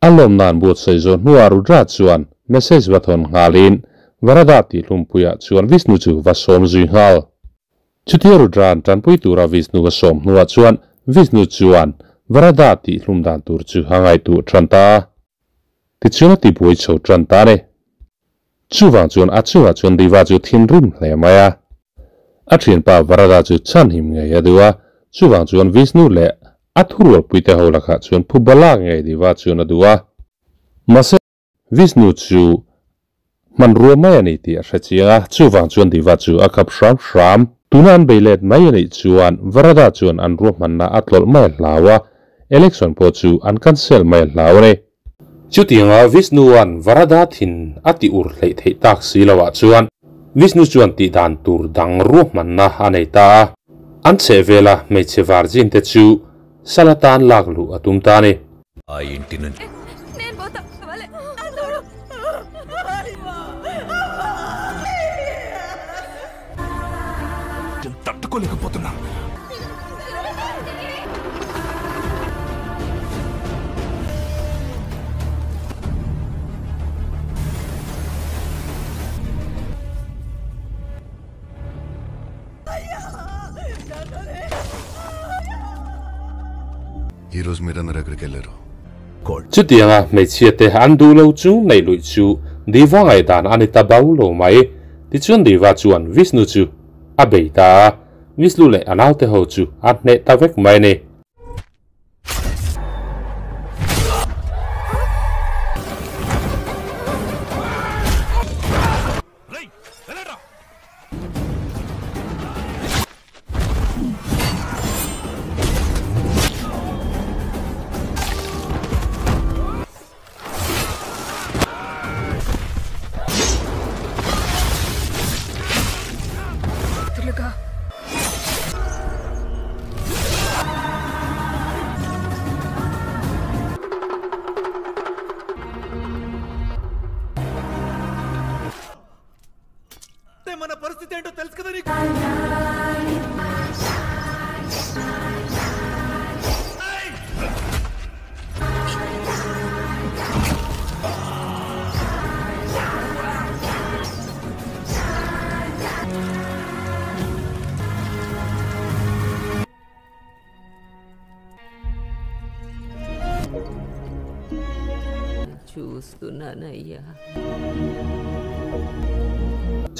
A lawm nan buatsaih zawh hnuah Rudra chuan message va thawn nghalin Varada tih hlumpuiah chuan Vishnu chu va sawm zui nghal. Chutia Rudra'n tanpui tura Vishnu a sawm hnuah chuan Vishnu chuan Varada tih hlum dan tur chu a ngaihtuah tan ta a. Tichuan a tibuai chho tan ta a ni. Chuvang chuan a chungah chuan Diva chu thinrim hle mai a. A thianpa Varada chu chhanhim ngei a duh a, chuvang chuan Vishnu leh a thurualpuite ho lakah chuan phuba lak ngei Diva chuan a duh a. Mahse. Vishnu chu hmanrua mai a ni tih a hre chiang a, chuvang chuan Diva chu a khap hram hram. Tuna an bei let mai a nih chuan Varada chuan an ruahmanna a tlawlh mai a hlau a, election pawh chu an cancel mai a hlau a ni. Chutianga Vishnu-a'n Varada thin a ti ur hleih theih tak si loah chuan Vishnu chuan tih dan tur dang ruahmanna a nei ta a, an chheh vela hmeichhe virgin te chu sal atan lak luh a tum ta a ni. Chutianga hmeichhia te an duh lo chu neih luih chu Diva ngaihdan a ni ta bau lo mai. Tichuan Diva chuan Vishnu chu a bei ta a, Vishnu leh a naute ho chu a hneh ta vek mai a ni.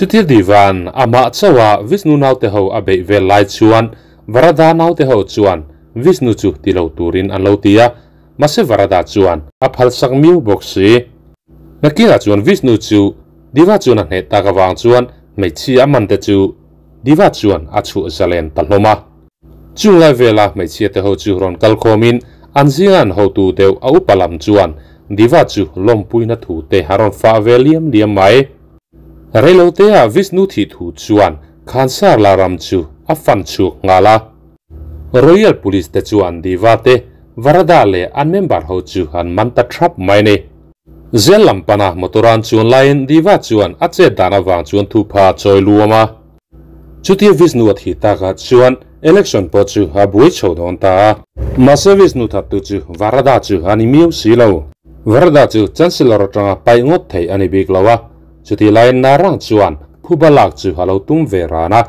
Chutia Divan amah chauha Vishnu naute ho a beih vel lai chuan Varada naute ho chuan Vishnu chu ti lo turin an lo ti a, mahse Varada chuan a phalsak miau bawk si. Nakinah chuan Vishnu chu Diva chuan a hneh tak avang chuan hmeichhia a man te chu Diva chuan a chhuah zalen ta hlawm a. Chung lai vela hmeichhia te ho chu rawn kal khawmin an zinga an hotu deuh a upa lam chuan Diva chu lawmpuina thu te a rawn fah ve liam liam mai. Reilotea Vishnu thih thu chuan Khansar la ram chu a fan chhuak nghal a. Royal Police te chuan Diva te, Varada leh an member ho chu an man ta thap mai ni. Zel lam pana motor an chuan laiin Diva chuan a chet dan avang chuan thupha a chawi luam a. Chutia Vishnu a thih takah chuan election pawh chu a buai chho dawn ta a. Mahse Vishnu thattu chu Varada chu a ni miau si lo. Varada chu Chancellor atanga paih ngawt theih a ni bik lo a. Chutih laiin Narang chuan phuba lak chu a lo tum ve ran a,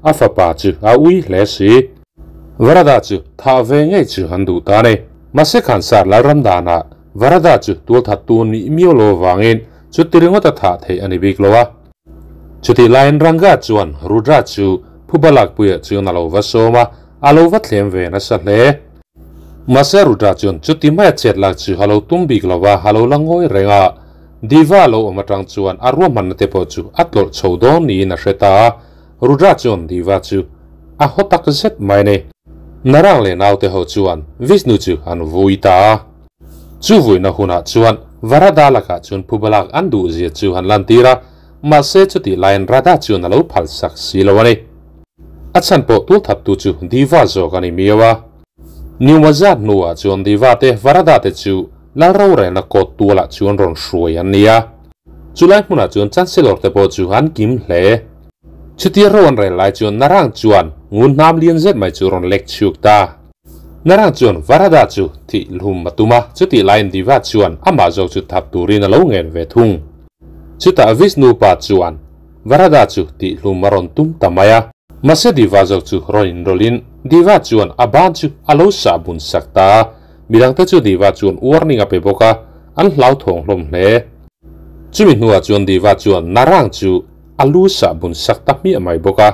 a fapa chu a ui hle si. Varada chu thah ve ngei chu an duh ta a ni. Mahse Khansar Lalram danah Varada chu tualthattu nih miau lo avangin chuti ringawt a thah theih a ni bik lo a. Chutih laiin Ranga chuan Rudra chu phuba lakpuiah chuan a lo va sawm a, a lo va thlem ve nasa hle. Mahse Rudra chuan chuti maia chet lak chu a lo tum bik lo va, a lo la ngawi reng a. Diva a lo awm atang chuan a ruahmanna te pawh chu a tlawlh chho dawn niin a hre ta a. Rudra chuan Diva chu a haw tak zet mai a ni. Narang leh naute ho chuan Vishnu chu an vui ta a. Chu vuina hunah chuan Varada lakah chuan phubalak an duhzia chu han lantir a, mahse chutih laiin Radha chuan a lo phalsak si lo a ni. A chhan pawh tulthattu chu Diva zawk a ni miau a. Niwazat hnuah chuan Diva te Varada te chu Lal rorelna kawt tualah chuan rawn hruai an ni a. Chulai hmunah chuan Chancellor te pawh chu an kim hle. Chutia ro an rel lai chuan Narang chuan ngun hnam lian zet mai chu rawn lek chhuk ta. Narang chuan Varada chu thih hlum a tum a, chutih laiin Diva chuan amah zawk chu that turin a lo ngen ve thung. Chutah Vishnu pa chuan Varada chu tih hlum a rawn tum ta mai a. Mahse Diva zawk chu rawn inrawlhin Diva chuan a ban chu a lo sah bun sak ta a, midangte chu Diva chuan warning a pe bawk a, an hlauthawng hlawm hle. Chumi hnuah chuan Diva chuan Narang chu a lu sah bun sak ta hmiah mai bawk a.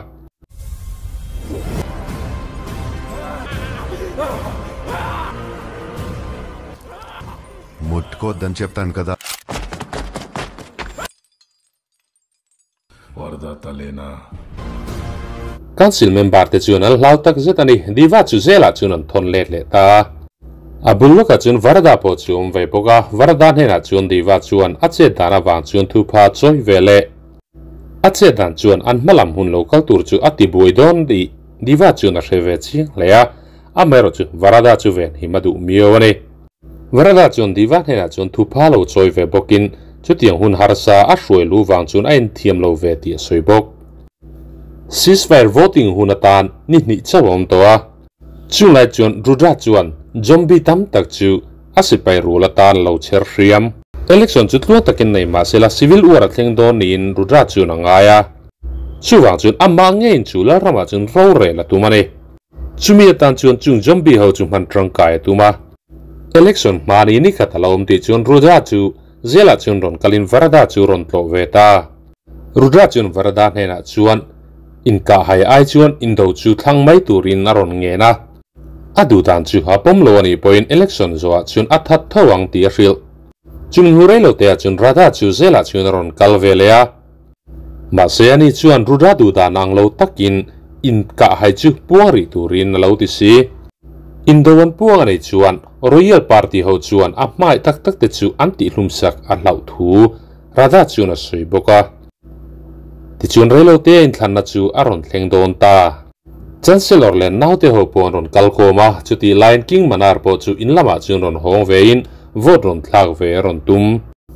ముట్టుకోవద్దని చెప్తాను కదా Warda Talena. Council member te chuan an hlau tak zet a ni. Diva chu zelah chuan an thawn let leh ta a. A bul lawkah chuan Varda pawh chu a awm ve bawk a. Varda hnenah chuan Diva chuan a chet dan avang chuan thupha a chawi ve leh. A chet dan chuan an hma lam hun lo kal tur chu a ti buai dawn tih Diva chuan a hre ve chiang hle a. Amaherawh chu Varada chu ven him a duh miau a ni. Varada chuan Diva hnenah chuan thupha lo chawi ve bawkin chutiang hun harsa a hruai lu vang chuan a inthiam lo ve tih a sawi bawk. Ceasefire voting hun atan ni hnih chauh a awm tawh a. Chunglai chuan Rudra chuan zombie tam tak chu a sipai rul atan lo chher hriam. Election chu tluang takin nei mah sela civil war a thleng dawn niin Rudra chuan a ngai a. Chuvang chuan amah ngeiin chu Lalramah chuan rorel a tum a ni. Chumi atan chuan chung zombie ho chu hman tangkai a tum a. Election hma ni ni khat a lo awm tih chuan Rudra chu Zelah chuan rawn kalin Varada chu rawn tlawh ve ta. Rudra chuan Varada hnenah chuan inkahhai ai chuan indo chu thlang mai turin a rawn ngen a. A duh dan chu a pawm lo a nih pawhin election zawhah chuan a that tho ang tih a hrilh. Chumi hnu rei lo teah chuan Radha chu Zelah chuan a rawn kal ve leh a. Mahse ani chuan Rudra duh dan ang lo takin inkahhai chu puang rih turin a lo ti si. Indo an puang a nei chuan Royal Party ho chuan a hmai tak tak te chu an tihhlum sak a hlauh thu Radha chuan a sawi bawk a. Tichuan reilote a inthlanna chu a rawn thleng dawn ta. Chancellor leh naute ho pawh an rawn kal khawm a, chutih laiin King Manar pawh chu in lamah chuan rawn hawng vein vote rawn thlak ve a rawn tum.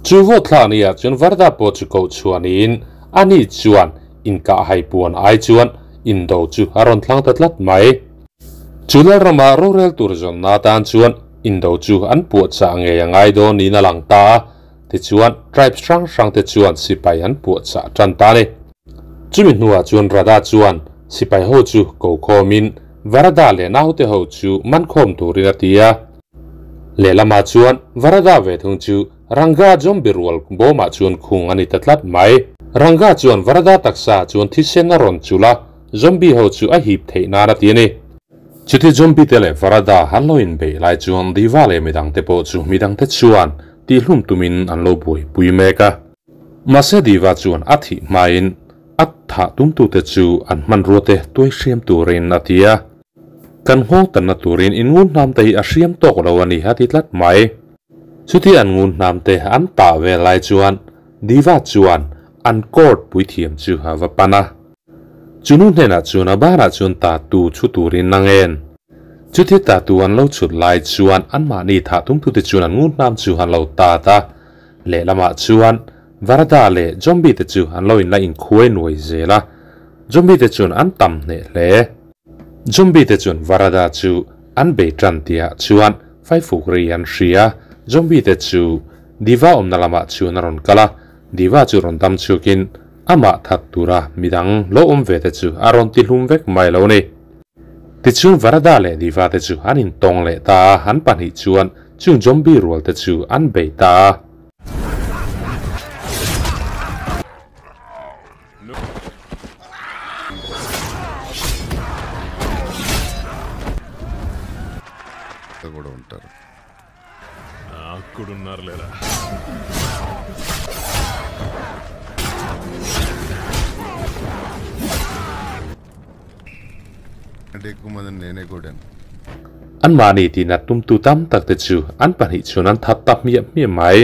Chu vote thlak nia chuan Varda pawh chu koh chhuah niin ani chuan inkahhai puan ai chuan indo chu a rawn thlang ta tlat mai. Chu Lalrama rorel tur zawnna atan chuan indo chu an puahchah ngei a ngai dawn niin a lang ta a, tichuan tribes hrang hrang te chuan sipai an puahchah tan ta a ni. Chumi hnuah chuan Radha chuan sipai ho chu ko khawmin Varada leh naute ho chu man khawm turin a ti a. Lehlamah chuan Varada ve thung chu Ranga zombie rual bawmah chuan khung a ni ta tlat mai. Ranga chuan Varada taksa chuan thisen a rawn chul a, Zombie ho chu a hip theih nan a ti a ni. Chuti zombie te leh Varada han lo inbeih lai chuan Diva leh midangte pawh chu midangte chuan tihhlum tumin an lo buaipui mek a. Mahse Diva chuan a thih hmain a thah tumtute chu an hmanrua te tuai hriam turin a ti a. Kan nghawng tanna turin in ngun hnam te hi a hriam tawk lo a ni a ti tlat mai. Chuti an ngun hnam te an tah vel lai chuan Diva chuan an court puithiam chu a va pan a. Chu nu hnenah chuan a banah chuan ta tu chhu turin a ngen. Chutia tatu an lo chhut lai chuan anmahni thah tumtute chuan an ngun hnam chu an lo tat a, lehlamah chuan Varada leh Zombie te chu an lo inla inkhuai nuai zel a, Zombie te chuan an tam hneh hle. Zombie te chuan Varada chu an bei tan tihah chuan faifuk ri an hria, Zombie te chu Diva awmna lamah chuan a rawn kal a, Diva chu rawn dam chhuakin amah that tura midang lo awm ve te chu a rawn ti hlum vek mai lo ni. Tichuan Varada leh Diva te chu an intawng leh ta a, an pahnih chuan chung Zombie rual te chu an bei ta a. కూడా ఉంటారు అక్కడున్నారు లేరా అంటే ఎక్కువ మందిని నేనే కొట్టాను Anmahni tinat tumtu tam tak te chu an pahnih chuan an that ta hmiah hmiah mai.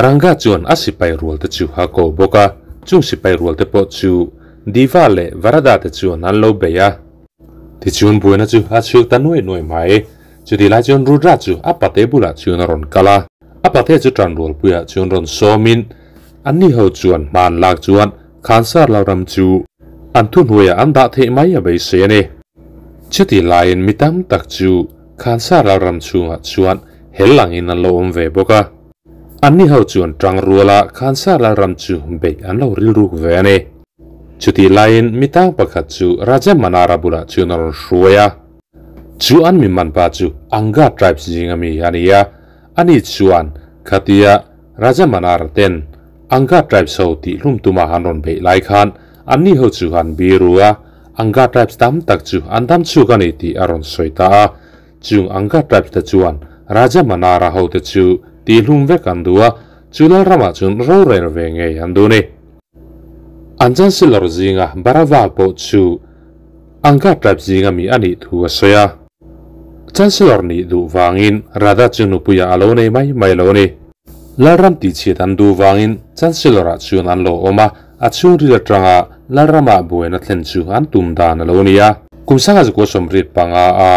Ranga chuan a sipai rual te chu a ko bawk a, chung sipai rual te pawh chu Diva leh Varada te chuan an lo bei a. Tichuan buaina chu a chhuak ta nuai nuai mai. Chuti lai chuan Rudra chu a pate bulah chuan a rawn kal a, a pate chu tan rual puiah chuan rawn sawmin anni ho chuan hman lak chuan Khansar lo ram chu an thuhnuaiah an dah theih mai a beisei a ni. Chuti laiin mi tam tak chu Khansar lo ram chhungah chuan hel langin an lo awm ve bawk a, anni ho chuan tang ruala Khansar lo ram chu beih an lo rilruk ve a ni. Chuti laiin mi tang pakhat chu Raja Manara bulah chuan a rawn hruai a, chu an mi man pa chu Anga tribes zinga mi a ni a, ani chuan khatia Raja Manara ten Anga tribes ho tih hlum tuma an rawn beih lai khan anni ho chu an biru a, Anga tribes tam tak chu an dam chhuk a ni tih a rawn sawi ta a, chung Anga tribes te chuan Raja Manara ho te chu tih hlum vek an duh a, chu Lalramah chuan rorel ve ngei an duh a ni. An chancellor zinga Barava pawh chu Anga tribe zinga mi a nih thu a sawi a. Chancellor nih duh vangin Radha chu nupuiah a lo nei mai mai lo a ni. Lalram tihchhiat an duh vangin Chancellor-ah chuan an lo awm a, a chhungril atanga Lalramah buaina thlen chu an tum dan a lo ni a. Kum sanga zakua sawmriat panga a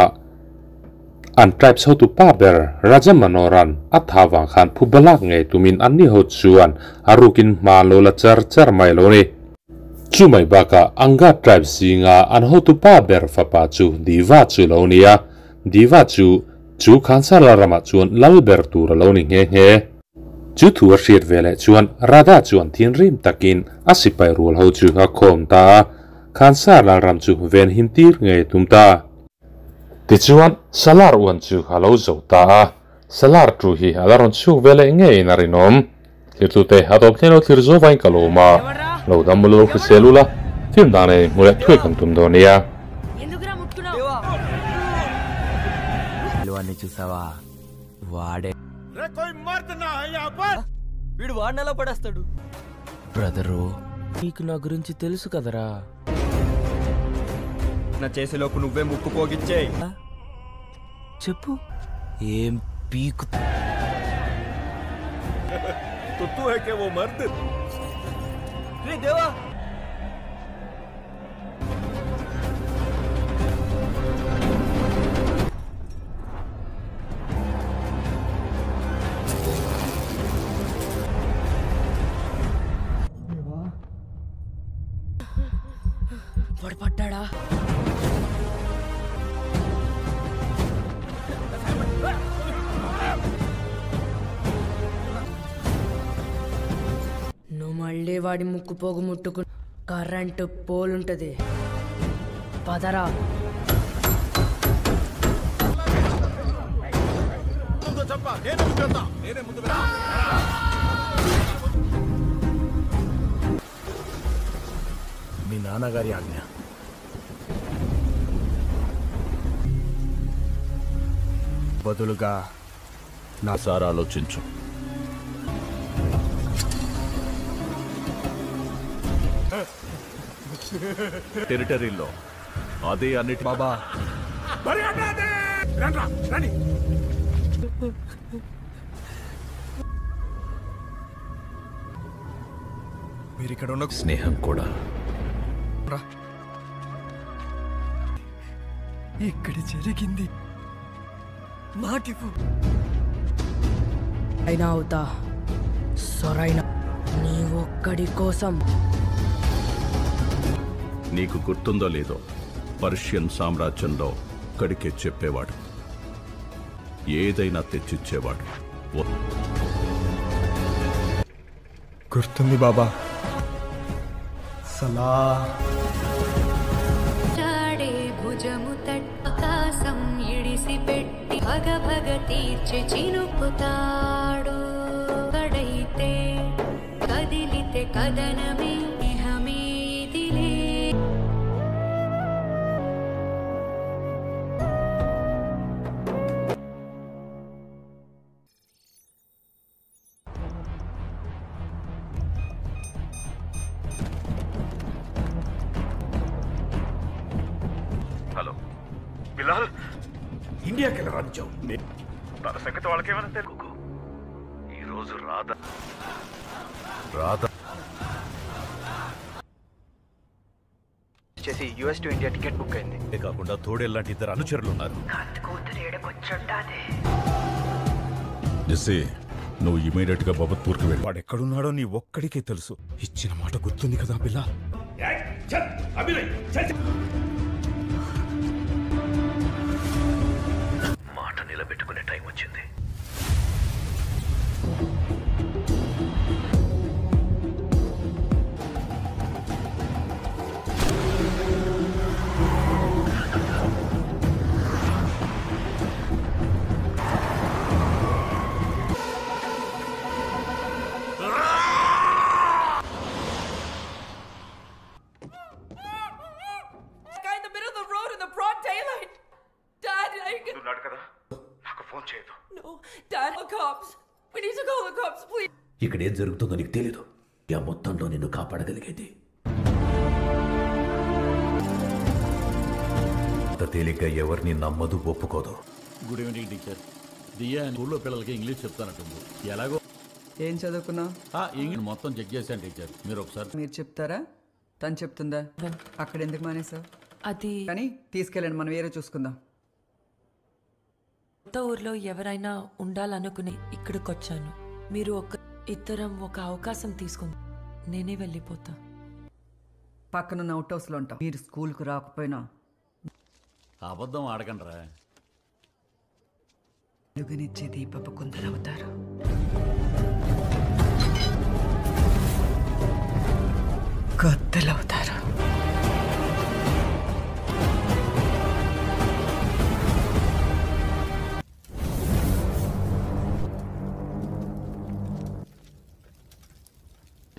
an tribe hotu pa ber Raja Manoran a tha vang khan phu balak ngei tumin anni ho chuan a rukin hma an lo la char char mai lo a ni. Chu mai bakah Anga tribe zinga an hotu pa ber fapa chu Diva chu lo ni a, Diva chu chu Khansar Lalramah chuan lal ber tur a lo ni nghe nghe. Chu thu a hriat ve leh chuan Radha chuan thinrim takin a sipai rual ho chu a khawm ta a, Khansar Lalram chu ven him tir ngei tum ta. Tichuan Salar uan chu a lo zo ta a, Salar tu hi a la rawn chhuk ve leh ngeiin a rinawm. Thirtute a tawp thlen lo thlir zo vain ka lawm a, lo dam mul lo hrisel ula, film dang nei hmu leh thuai kan tum dawn nia. ఎందుకురా ముట్టుకున్నావు వాడిని చూసావా వాడే వీడు వాడిని ఎలా పడేస్తాడు బ్రదరు నీకు నా గురించి తెలుసు కదరా నా చేసేలోపు నువ్వే ముక్కు పోగిచ్చేయ్ చెప్పు ఏం పీకు రే దేవా వాడు పడ్డాడా నువ్వు మళ్ళీ వాడి ముక్కు పోగు ముట్టుకు కరెంటు పోలుంటది పదరా మీ నాన్నగారి ఆజ్ఞ బదులుగా నా సార్ ఆలోచించు టెరిటరీలో అదే అన్నిటి బాబా మీరు ఇక్కడ ఉన్న స్నేహం కూడా ఇక్కడ జరిగింది మాటిపు అయినా అవుతా సరైన నీ ఒక్కడి కోసం. నీకు గుర్తుందో లేదో, పర్షియన్ సామ్రాజ్యంలో కడికే చెప్పేవాడు, ఏదైనా తెచ్చిచ్చేవాడు. గుర్తుంది బాబా. సలా భుజము తట్టకాసం ఇడిసి పెట్టి భగ భగ తీర్చి చినుకుతాడు. కడైతే కదిలితే కదనమే హమే ఇదిలే. హలో బిలాల్, ఇండియాకి వెళ్ళి రాజ్యం తన సంగతి వాళ్ళకేమైనా తెలుగు. ఈరోజు రాధ రాధ చేసి US to India ticket book అయింది. కాకుండా తోడేలాంటి ఇద్దరు అనుచరులు ఉన్నారు. జెస్సీ, నువ్వు ఇమీడియట్ గా బబత్పూర్కి వెళ్ళి వాడు ఎక్కడున్నాడో నీ ఒక్కడికే తెలుసు. ఇచ్చిన మాట గుర్తుంది కదా బిలాల్. మాట నిలబెట్టుకునే టైం వచ్చింది. ఇక్కడ ఏం జరుగుతుందో నీకు తెలీదు. ఆ మొత్తంలో నిన్ను కాపాడగలిగేది అంత తేలిగ్గా ఎవరిని నమ్మదు, ఒప్పుకోదు. Good evening teacher. దియా స్కూల్లో పిల్లలకి ఇంగ్లీష్ చెప్తానట్టుంది. ఎలాగో ఏం చదువుకున్నా? ఇంగ్లీష్ మొత్తం చెక్ చేశాను టీచర్. మీరు ఒకసారి మీరు చెప్తారా? తను చెప్తుందా? అక్కడ ఎందుకు మానేసావు? అది కానీ తీసుకెళ్ళండి, మనం వేరే చూసుకుందాం. కొత్త ఊర్లో ఎవరైనా ఉండాలనుకుని ఇక్కడికొచ్చాను. మీరు ఒక ఇద్దరం ఒక అవకాశం తీసుకుంది, నేనే వెళ్ళిపోతా. పక్కనున్న అవుట్ హౌస్లో ఉంటాం. మీరు స్కూల్కు రాకపోయినా అబద్ధం ఆడకండి రా. వెలుగునిచ్చే దీపపు కుందలవుతారు. కొత్తలవుతారు.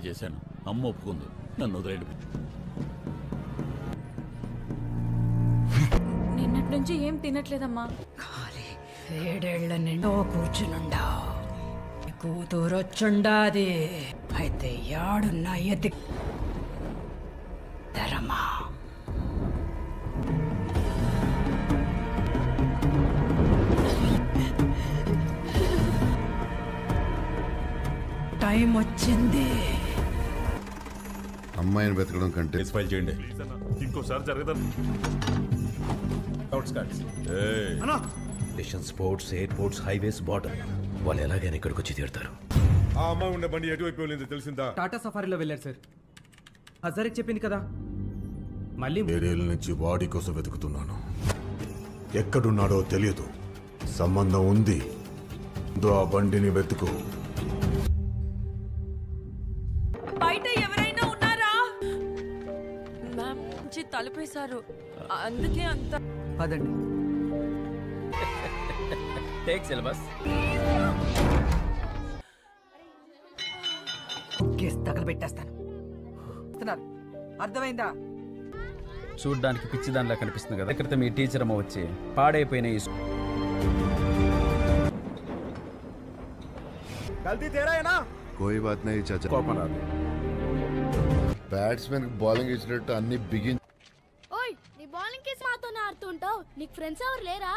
చేశాను, అమ్మ ఒప్పుకుంది, నన్ను వదిలేడు. నిన్నటి నుంచి ఏం తినట్లేదమ్మా. ఖాళీ ఏడేళ్ల నిండో కూర్చునుండా కూతురొచ్చుండాది. అయితే యాడున్నా ఎది తరమా. టైం వచ్చింది. అమ్మాయిని వెతకడం కంటే ఫైల్ చేయండి. ఇంకోసారి జరగదు. Sports, airports, highways, border వాళ్ళు ఎలాగైనా ఇక్కడికి వచ్చి తీరుతారు. ఆ అమ్మాయి ఉండే బండి ఎటువైపు వెళ్ళిందో తెలిసిందా? టాటా సఫారీలో వెళ్ళారు సార్. హజారికి చెప్పింది కదా. మళ్ళీ ఏడేళ్ళ నుంచి వాడి కోసం వెతుకుతున్నాను. ఎక్కడున్నాడో తెలియదు. సంబంధం ఉంది. ఆ బండిని వెతుకు. బయట ఎవరైనా ఉన్నారా? మ్యామ్ తలుపేశారు, అందుకే అంత. పదండి. Take syllabus. తగలబెట్టేస్తాను. అర్థమైందా? చూడ్డానికి పిచ్చిదానిలా కనిపిస్తుంది కదా. క్రితం మీ టీచర్ అమ్మ వచ్చి పాడైపోయిన ఈ కోయి బాత్ నహీ చాచా. కోపం రాదు. బ్యాట్స్మెన్ బౌలింగ్ ఇచ్చినట్టు అన్ని బిగిన్. ఓయ్, నీ బౌలింగ్ కేసు మాతోనే ఆడుతుంటావు, నీకు ఫ్రెండ్స్ ఎవరు లేరా?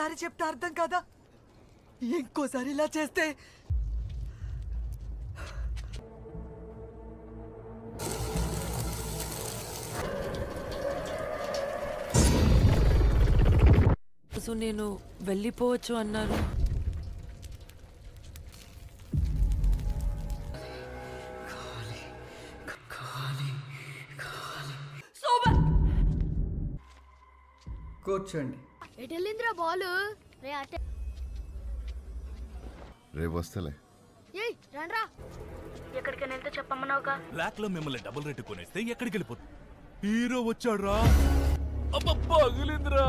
ఒక్కసారి చెప్తే అర్థం కాదా? ఇంకోసారి ఇలా చేస్తే సో నేను వెళ్ళిపోవచ్చు అన్నారు. కూర్చోండి. ఎటెళ్ళిందిరా బాల్? రే అటే. రేపు వస్తలే. ఏయ్ రండ్రా. ఎక్కడికైనా వెళ్తే చెప్పమ్మన్నావుగా. బ్లాక్ లో మిమ్మల్ని డబుల్ రేటు కొనేస్తే ఎక్కడికి వెళ్ళిపోతుంది? హీరో వచ్చాడురా. అబ్బా పగిలిందిరా.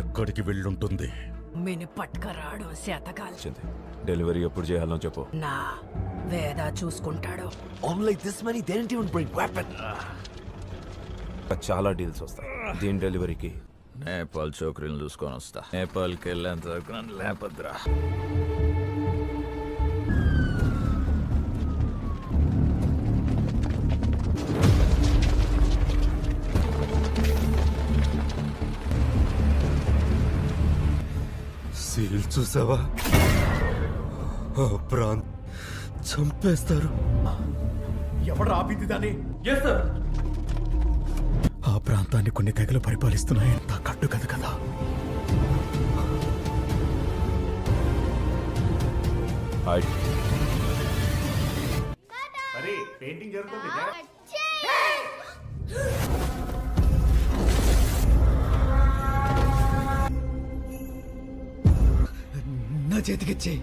ఎక్కడికి వెళ్ళుంటుంది? మెను పట్టుకరాడు శాతకాలు. డెలివరీ ఎప్పుడు చేయాలో చెప్పు. నా వేద చూసుకుంటాడు. Unlike this many, they didn't even bring weapon. చాలా డీల్స్ వస్తాయి దీని డెలివరీకి. నేపాల్ చోకరీని చూసుకొని వస్తా. నేపాల్కి వెళ్ళేంత వరకు నన్ను లేపద్రా. సీల్ చూసావా? ప్రాంత్ చంపేస్తారు. ఎవడు ఆపింది దాన్ని? ఆ ప్రాంతాన్ని కొన్ని తెగలు పరిపాలిస్తున్నాయంత కట్టు కథ కదా. పెయింటింగ్ జరుగుతుంది. నా చేతికిచ్చే.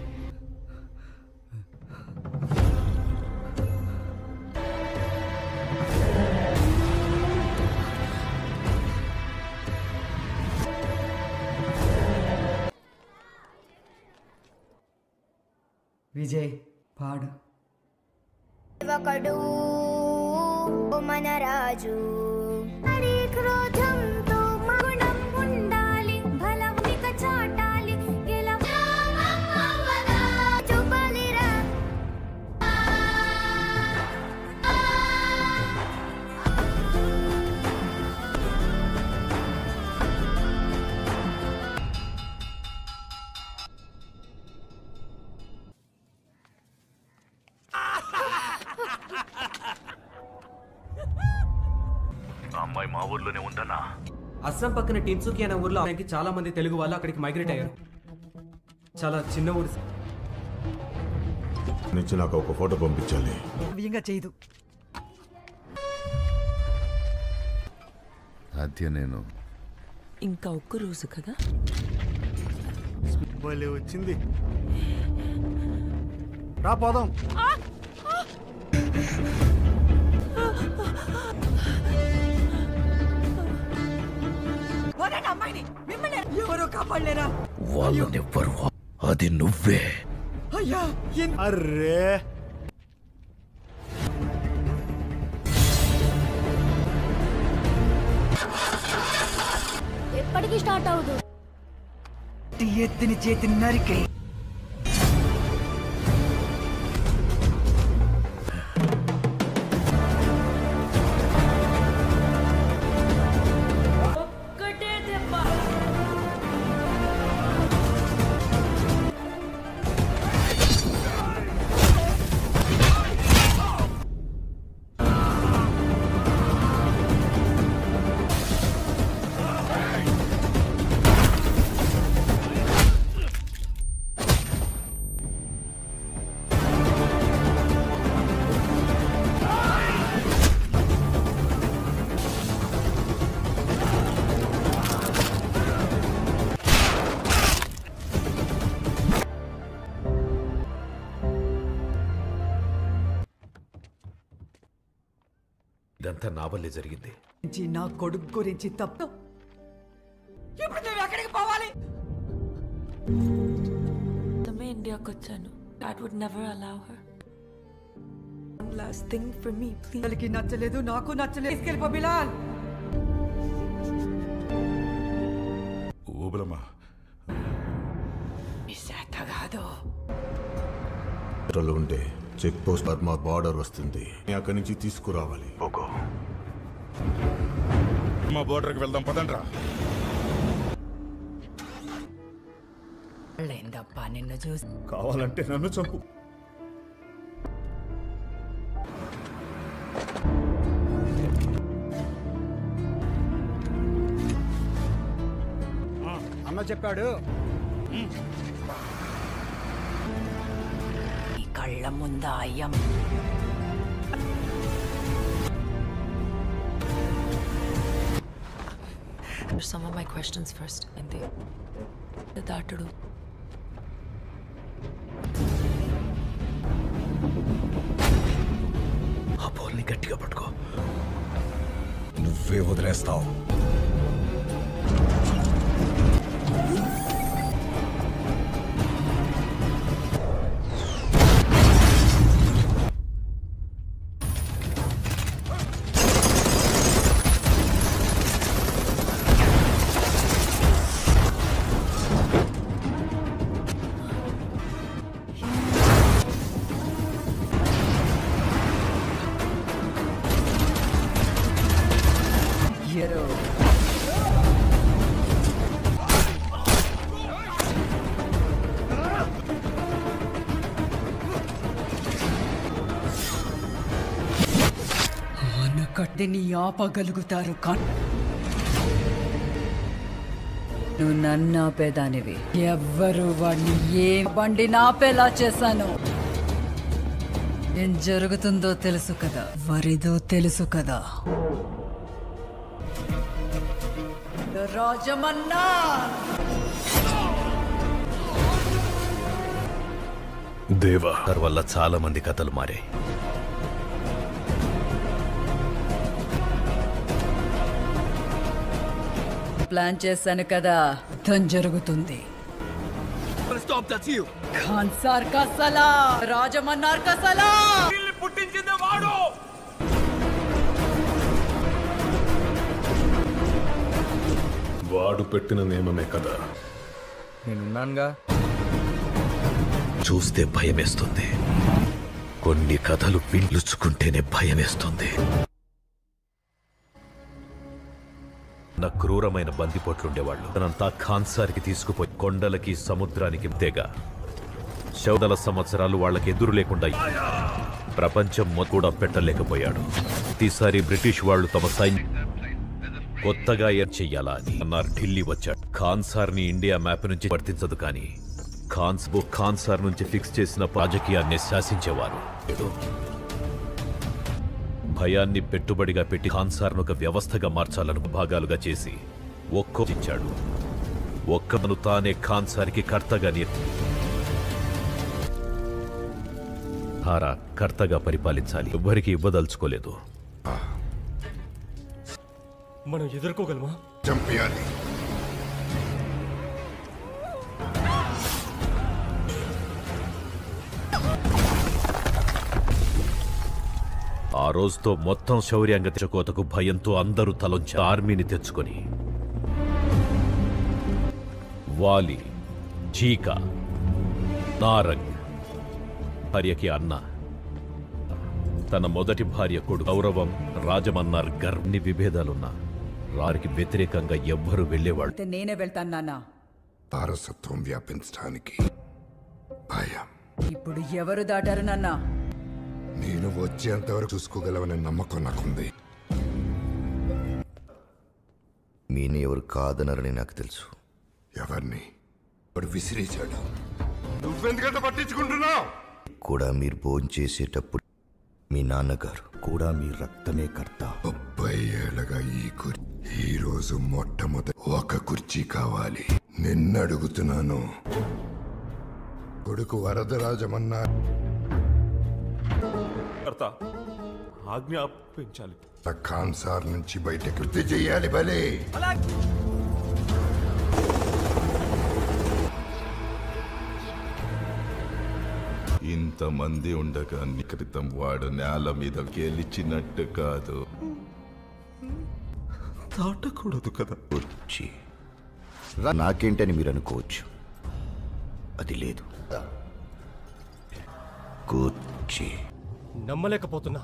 విజయ్ పాడు. ఒకడు మన రాజు హరి క్రోధంతో మగుణం ఉండాలి, బలమిక చాటాలి, చూపాలిరా. అమ్మాయి మా ఊర్లోనే ఉందన్నా. అస్సాం పక్కన టిన్సుకి అనే ఊర్లో చాలా మంది తెలుగు వాళ్ళు అక్కడికి మైగ్రేట్ అయ్యారు. చాలా చిన్న ఊరు. నుంచి నాకు ఒక ఫోటో పంపించాలి. చేయదు ఆద్య. నేను ఇంకా ఒక్క రోజు కదా. భలే వచ్చింది. రా పోదాం. ఎవరో కాపాడలేరా? వాళ్ళనెవ్వరు, అది నువ్వే. అయ్యా అర్రే ఎప్పటికీ స్టార్ట్ అవ్వదు. ఎత్తిని చేతి నరికే. ఇదంతా నా వల్లే జరిగింది. నా కొడుకు గురించి తప్పు. ఇప్పుడు మేము ఎక్కడికి పోవాలి? ఇండియాకి వచ్చాను. Dad would never allow her. One last thing for me, please. తనకి నచ్చలేదు, నాకు నచ్చలేదు. తీసుకెళ్ళిపో బిలాల్. ఓబులమ్మా. మీ శాత కాదు. ఉంటే check post Burma border వస్తుంది, అక్కడి నుంచి తీసుకురావాలి. మా బోర్డర్కి వెళ్దాం పదండ్రా. లేదప్పా నిన్ను చూసి కావాలంటే నన్ను చంపు. అన్న చెప్పాడు. కళ్ళ ముందు అయ్యం Some of my questions first, and they దాటడు. ఆ పోల్ని గట్టిగా పట్టుకో. నువ్వే వదిలేస్తావు. కట్టిని ఆపగలుగుతారు కానీ నువ్వు నన్ను ఆపేదానివి. ఎవ్వరు వాడిని ఏ బండి నాపేలా చేశాను. ఏం జరుగుతుందో తెలుసు కదా, వరిదో తెలుసు కదా. రాజమన్నా దేవా వల్ల చాలా మంది కథలు మారాయి. ప్లాన్ చేశాను కదా, యుద్ధం జరుగుతుంది. ఖాన్ సార్ కా సలా, రాజమన్నార్ కా సలా. పుట్టించింది వాడు. వాడు పెట్టిన నియమమే కదా. నేనున్నానుగా. చూస్తే భయమేస్తుంది. కొన్ని కథలు విండ్లుచుకుంటేనే భయమేస్తుంది. నా క్రూరమైన బందిపోట్లుండేవాళ్ళు. తనంతా ఖాన్సార్కి తీసుకుపోయి కొండలకి సముద్రానికి తెగ 14 సంవత్సరాలు వాళ్ళకి ఎదురు లేకుండా ప్రపంచం కూడా పెట్టలేకపోయాడు. ప్రతిసారి బ్రిటిష్ వాళ్ళు తమ సైన్యం కొత్తగా ఏం చెయ్యాలా అని అన్నారు. ఢిల్లీ వచ్చాడు. ఖాన్సార్ని ఇండియా మ్యాప్ నుంచి వర్తించదు, కానీ ఖాన్సార్ నుంచి ఫిక్స్ చేసిన రాజకీయాన్ని శాసించేవారు. భయాన్ని పెట్టుబడిగా పెట్టి ఖాన్సార్ను ఒక వ్యవస్థగా మార్చాలను భాగాలుగా చేసి ఒక్కో ఇచ్చాడు. ఒక్కను తానే ఖాన్సార్కి కర్తగా కర్తగా పరిపాలించాలి. ఎవ్వరికి ఇవ్వదలుచుకోలేదు. మనం ఎదుర్కోగలమా? చంపేయాలి. ఆ రోజుతో మొత్తం శౌర్యాంగ కోతకు భయంతో అందరూ తలొంచి ఆర్మీని తెచ్చుకొని వాలి, చీకా, నారంగ్ భార్యకి అన్న, తన మొదటి భార్య కొడుకు గౌరవం, రాజమన్నార్ గర్ని విభేదాలున్నా వారికి వ్యతిరేకంగా ఎవ్వరూ వెళ్ళేవాళ్ళు. నేనే వెళ్తాను నాన్న. వారసత్వం వ్యాపించడానికి భయం. ఇప్పుడు ఎవరు దాటారు నాన్న? నేను వచ్చేంతవరకు చూసుకోగలవనే నమ్మకం నాకుంది. మీని ఎవరు కాదనరని నాకు తెలుసు. ఎవరిని ఇప్పుడు విసిరేశాడు. నువ్వెందుకంటే పట్టించుకుంటున్నావు? కూడా మీరు భోంచేసేటప్పుడు మీ నాన్నగారు కూడా మీ రక్తమే కర్త. 30 ఏళ్ళగా ఈ ఈ రోజు మొట్టమొదటి ఒక కుర్చీ కావాలి. నిన్ను అడుగుతున్నాను. కొడుకు వరదరాజమన్నా ఆజ్ఞాపించాలి. ఖాన్సార్ నుంచి బయటకు వృద్ధి చెయ్యాలి. బలే ఇంతమంది ఉండగా క్రితం వాడు నేల మీద గెలిచినట్టు కాదు. దాటకూడదు కదా. వచ్చి నాకేంటని మీరు అనుకోవచ్చు. అది లేదు. కుర్చీ నమ్మలేకపోతున్నా.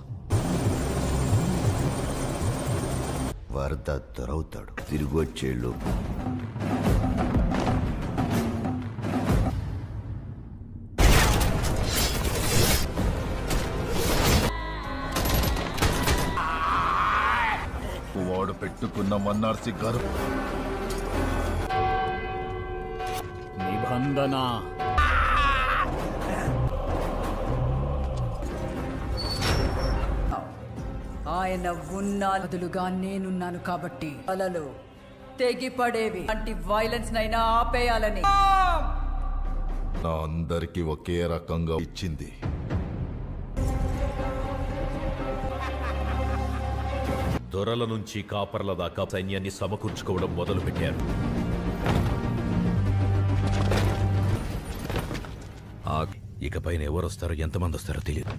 వరద దొరవుతాడు. తిరిగి వచ్చేలోపు వాడు పెట్టుకున్న మన్నార్సి గారు నిబంధన. ఆయన ఉన్న బదులుగా నేనున్నాను కాబట్టి అలలు తెగిపడేవి అంటి వైలెన్స్ నైనా ఆపేయాలని నా అందరికీ ఒకే రకంగా ఇచ్చింది. దొరల నుంచి కాపర్ల దాకా సైన్యాన్ని సమకూర్చుకోవడం మొదలుపెట్టారు. ఇకపైన ఎవరొస్తారో, ఎంతమంది వస్తారో తెలియదు.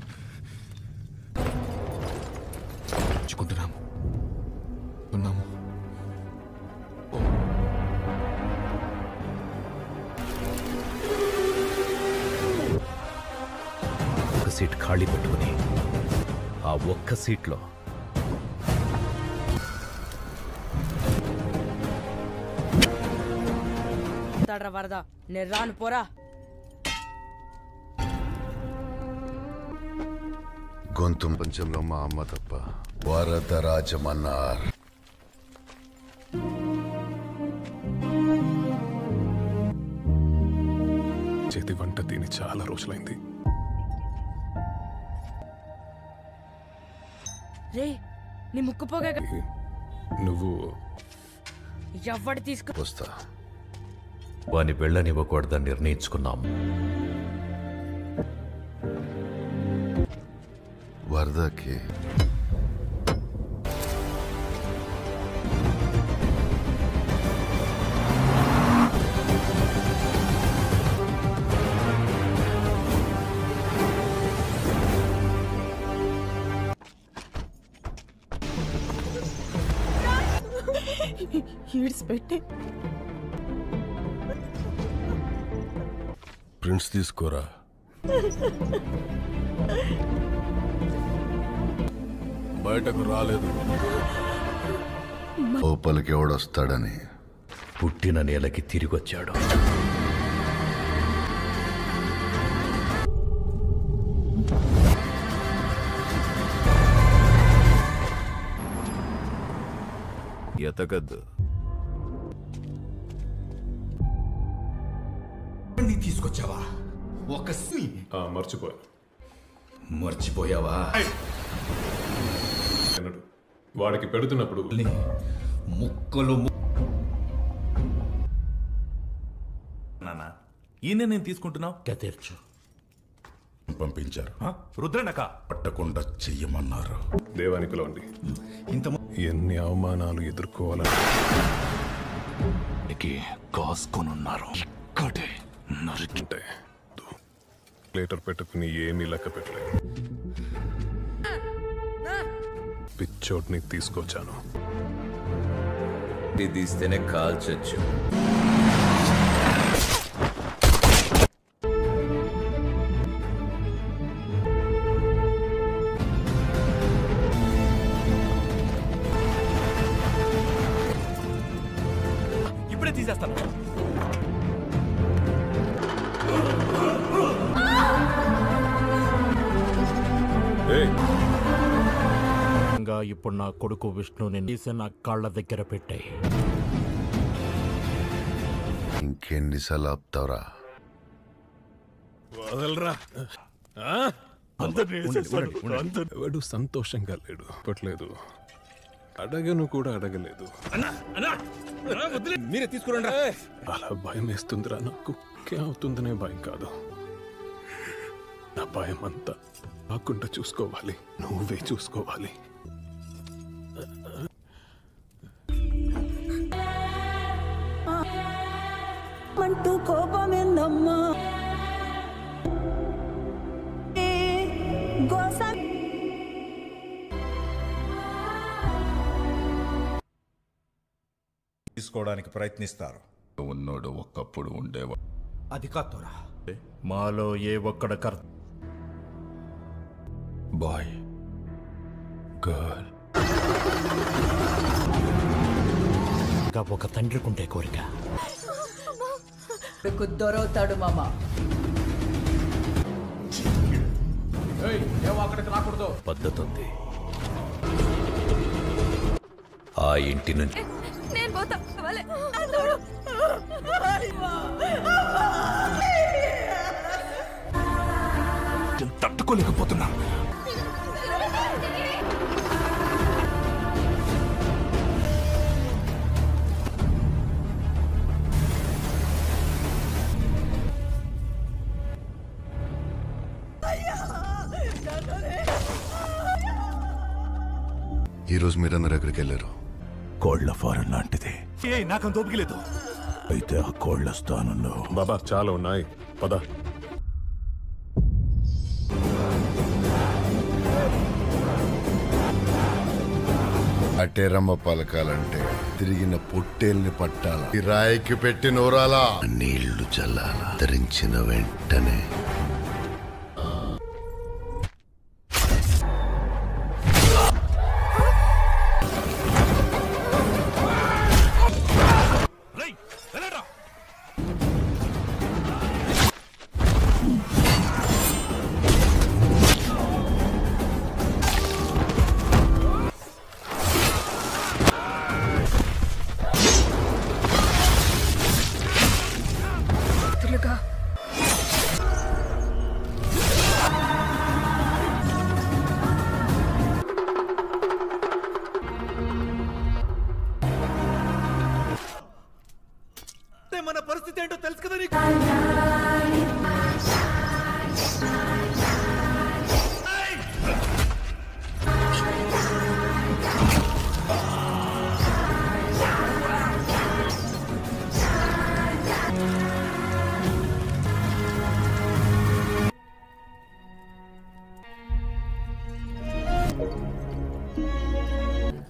ఒక సీట్ ఖాళీ పెట్టుకుని ఆ ఒక్క సీట్లో వరద నేను రాను పోరా. గొంతు పంచంలో మా అమ్మ తప్ప వరదరాజమన్నార్. చేతి వంట తిని చాలా రోజులైంది. రే నీ ముక్కు పోగా నువ్వు ఎవడు తీసుకు వస్తా. వాని వెళ్ళనివ్వకూడదని నిర్ణయించుకున్నాం. వరదకి ఈడ్చిపెట్టి ప్రింట్స్ తీసుకోరా. బయటకు రాలేదు. లోపలికి ఎవడొస్తాడని పుట్టిన నేలకి తిరిగొచ్చాడు. ఎతకద్దు. తీసుకొచ్చావా? ఒక మర్చిపోయా. మర్చిపోయావా? వాడికి పెడుతున్నప్పుడు ముక్కలు నానా ఈయన నేను తీసుకుంటున్నావు తీర్చు. పంపించారు రుద్రనక పట్టకుండా చెయ్యమన్నారు. దేవానికి పిలవండి. ఇంత ఎన్ని అవమానాలు ఎదుర్కోవాలని కాసుకొనున్నారు. ఇక్కడే నరికింటే లేటర్ పెట్టుకుని ఏమీ లెక్క పెట్టలేదు. పిచ్చోట్ని తీసుకొచ్చాను. తీస్తేనే కాల్చొచ్చు. ఇప్పుడే తీసేస్తాను. ఇప్పుడు నా కొడుకు విష్ణుని తీసి నా కాళ్ళ దగ్గర పెట్టాయి. ఇంకెన్నిసార్లు ఆపుతావురా? ఎవడు సంతోషంగా లేడు. పట్లేదు. అడగను కూడా అడగలేదు. మీరే తీసుకురండి. అలా భయం వేస్తుందిరా నాకు. అవుతుందనే భయం కాదు, నా భయం అంతా కాకుండా చూసుకోవాలి, నువ్వే చూసుకోవాలి. అంటూ కోపమేందమ్మా? తీసుకోవడానికి ప్రయత్నిస్తారు. ఉన్నోడు ఒకప్పుడు ఉండేవాడు. అది కాదురా. మాలో ఏ ఒక్కడ కర్ బాయ్ గర్ల్ ఒక తండ్రికుంటే కోరిక. కొడుకు దొరవుతాడు మామ. పద్ధతి ఉంది. ఆ ఇంటి నుంచి నేను పోతా. తట్టుకోలేకపోతున్నా. ఈరోజు మీరందరూ ఎక్కడికి వెళ్ళారు? కోళ్ల ఫారం లాంటిది. నాకంత ఓపిక లేదు. అయితే ఆ కోళ్ల స్థానంలో బాబా చాలా ఉన్నాయి, పద. అటేరమ్మ పలకాలంటే తిరిగిన పొట్టేల్ని పట్టాల, ఈ రాయికి పెట్టి నోరాలా, నీళ్లు చల్లాల, ధరించిన వెంటనే మన పరిస్థితి ఏంటో తెలుసు కదా నీకు.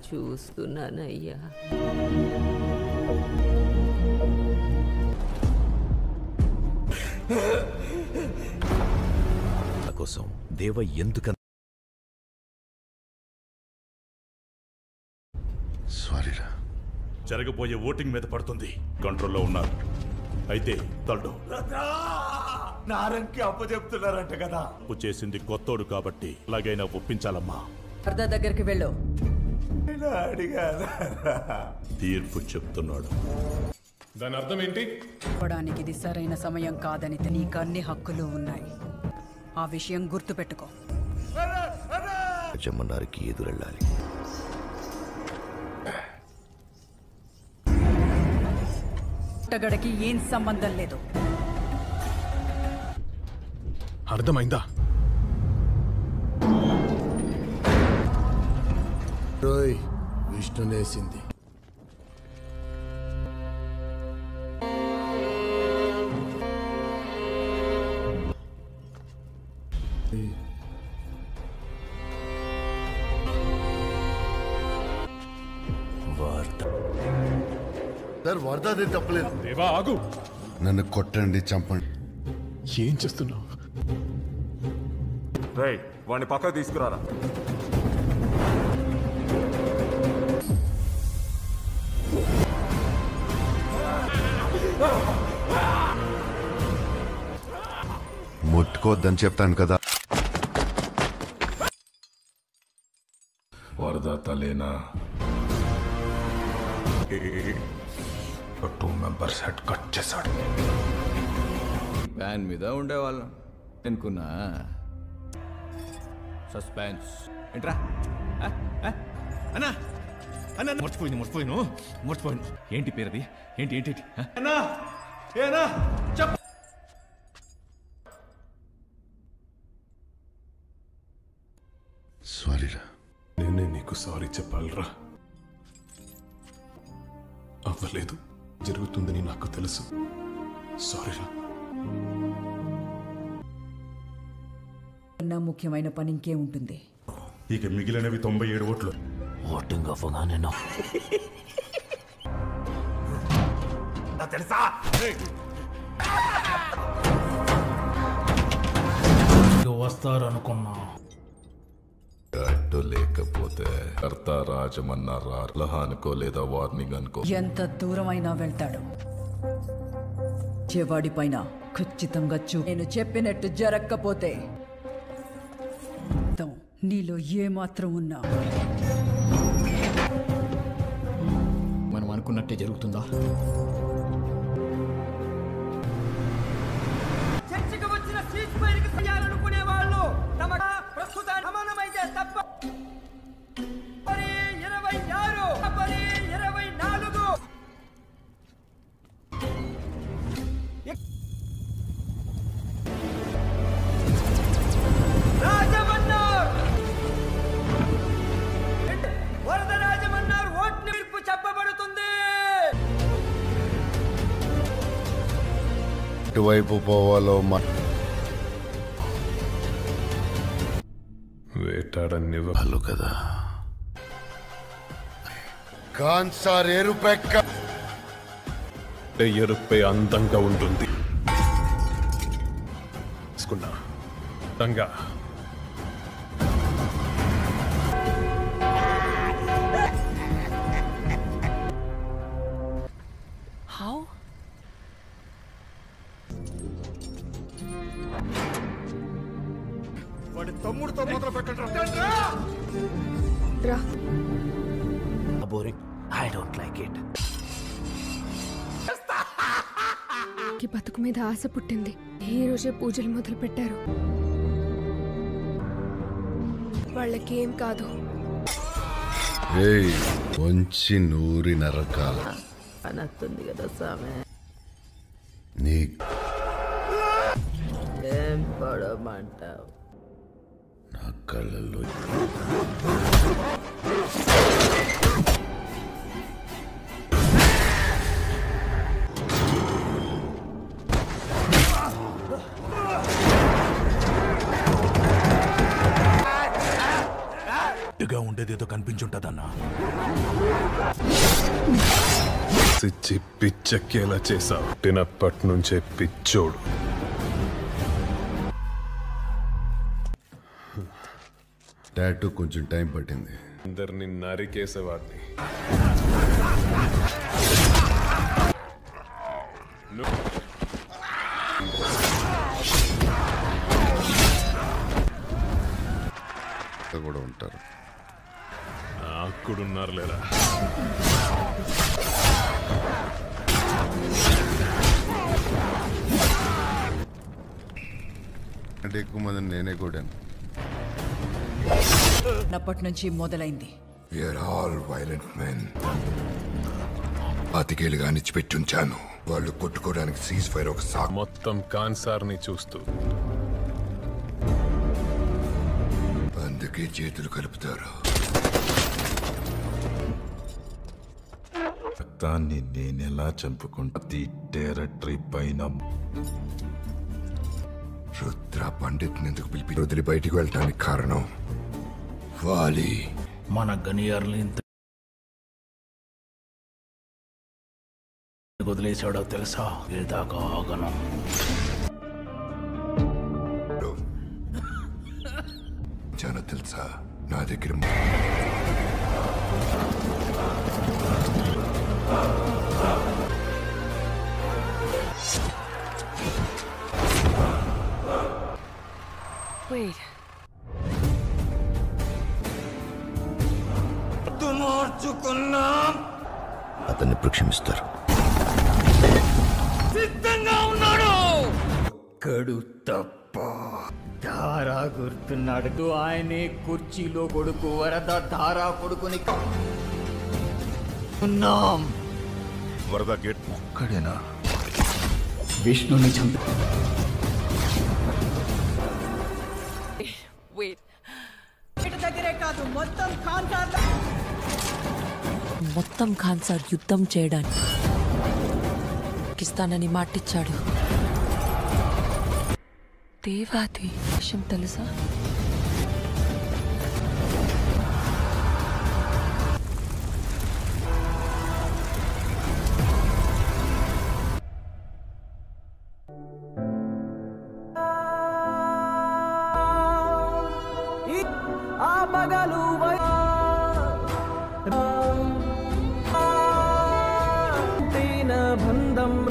చూస్తున్నానయ్యా. కోసం దేవ ఎందుకు సారీరా. జరగబోయే ఓటింగ్ మీద పడుతుంది. కంట్రోల్లో ఉన్నారు అయితే తల్డు నారంకి అప్పచెప్తున్నారంట కదా. తప్పు చేసింది కొత్తోడు కాబట్టి అలాగైనా ఒప్పించాలమ్మా. అర్ధ దగ్గరికి వెళ్ళు. తీర్పు చెప్తున్నాడు. దాని అర్థం ఏంటి? చెప్పడానికి ఇది సరైన సమయం కాదని నీకు అన్ని హక్కులు ఉన్నాయి. ఆ విషయం గుర్తుపెట్టుకో. జమ్మన్నారికి ఎదురెళ్ళాలి. పుట్టగడకి ఏం సంబంధం లేదు. అర్థమైందా? రోయ్ విష్ణునేసింది. సార్ వరదాదే తప్పలేదు. దేవా ఆగు. నన్ను కొట్టండి, చంపండి. ఏం చేస్తున్నావు? రేయ్ వాడిని పక్కకు తీసుకురారా. ముట్టుకోవద్దని చెప్తాను కదా. వరద తలేనా 2 members head cut చేశాడు. ఫ్యాన్ మీద ఉండేవాళ్ళం అనుకున్నా. సస్పెన్స్ ఏంట్రా? అన్నా అన్నా మర్చిపోయింది మర్చిపోయాను మర్చిపోయాను. ఏంటి పేరుది? ఏంటి ఏంటి అన్నా? ఏనా చెప్ప. సారీరా. నేనే నీకు సారీ చెప్పాలరా. అవ్వలేదు, జరుగుతుందని నాకు తెలుసు. సారీరా. ముఖ్యమైన పని ఇంకే ఉంటుంది. ఇక మిగిలినవి 97 ఓట్లు. ఓటింగ్ అవ్వగానే తెలుసా? వస్తారనుకున్నా. అడ్డు లేకపోతే కర్త రాజమన్నారా అనుకో లేదా వార్నింగ్ అనుకో. ఎంత దూరమైనా వెళ్తాడు. చెవాడి పైన ఖచ్చితంగా చూ. నేను చెప్పినట్టు జరగకపోతే నీలో ఏ మాత్రం ఉన్నా మనం అనుకున్నట్టే జరుగుతుందా? చర్చకు వచ్చిన సీజ్ ఫైర్ కి చేయాలనుకునే వాళ్ళు తమ ప్రస్తుత సమానమైతే తప్ప 26 24 రాజమన్నార్ వరద రాజమన్నార్ ఓటు తీర్పు చెప్పబడుతుంది. ఎటువైపు పోవాలో వేటాడనివ్వలు కదా. కాన్సార్ ఎరుపెక్క ఎరుపే అందంగా ఉంటుంది. How? వాడి తమ్ముడితో మొదలు పెట్టండి. Boring. I don't like it. బతుకు మీద ఆశ పుట్టింది. ఈ రోజే పూజలు మొదలు పెట్టారు. వాళ్ళకేం కాదు. వంచి నూరి నరకాల అనొస్తుంది కదా సామె. నీ ఏం పడమంటావు? నా కళ్ళల్లో ఉండేదేదో కనిపించుంటదన్నా. సిచ్చి పిచ్చెక్కేలా చేసావు. పుట్టినప్పటి నుంచే పిచ్చోడు. టాటూ కొంచెం టైం పట్టింది. అందరిని నరికేసేవాడిని. కూడా ఉంటారు. అక్కడున్నారు లేరా? అంటే ఎక్కువ మందిని నేనే కొట్టాను. అప్పటి నుంచి మొదలైంది. We are all violent men. పాతికేళ్ళుగా అణిచిపెట్టుంచాను. వాళ్ళు కొట్టుకోవడానికి సీజ్ ఫైర్ ఒక సాకు. మొత్తం కాన్సార్ని చూస్తూ అందుకే చేతులు కలుపుతారు. రక్తాన్ని నేనెలా చంపుకుంటా? టెరిటరీ పైన రుద్ర పండిత్ ఎందుకు పిలిపి వదిలి బయటికి వెళ్ళటానికి కారణం వాలి. మన గనియార్ని ఇంత వదిలేశాడో తెలుసా? దాకా ఆగను. చాలా తెలుసా నా దగ్గర Wait. అతన్ని క్షమిస్తారు. సిద్ధంగా ఉన్నాడు. ఒక్కడు తప్ప ధారా గుర్తున్నాడు. ఆయనే కుర్చీలో కొడుకు వరద ధారా కొడుకుని ఉన్నాం. వరద గేట్ ఒక్కడేనా? విష్ణుని చంపి దగ్గరే కాదు మొత్తం ఖాన్సార్ మొత్తం ఖాన్సార్ యుద్ధం చేయడానికి ఇస్తానని మాటిచ్చాడు. దేవాది విషయం తెలుసా? dam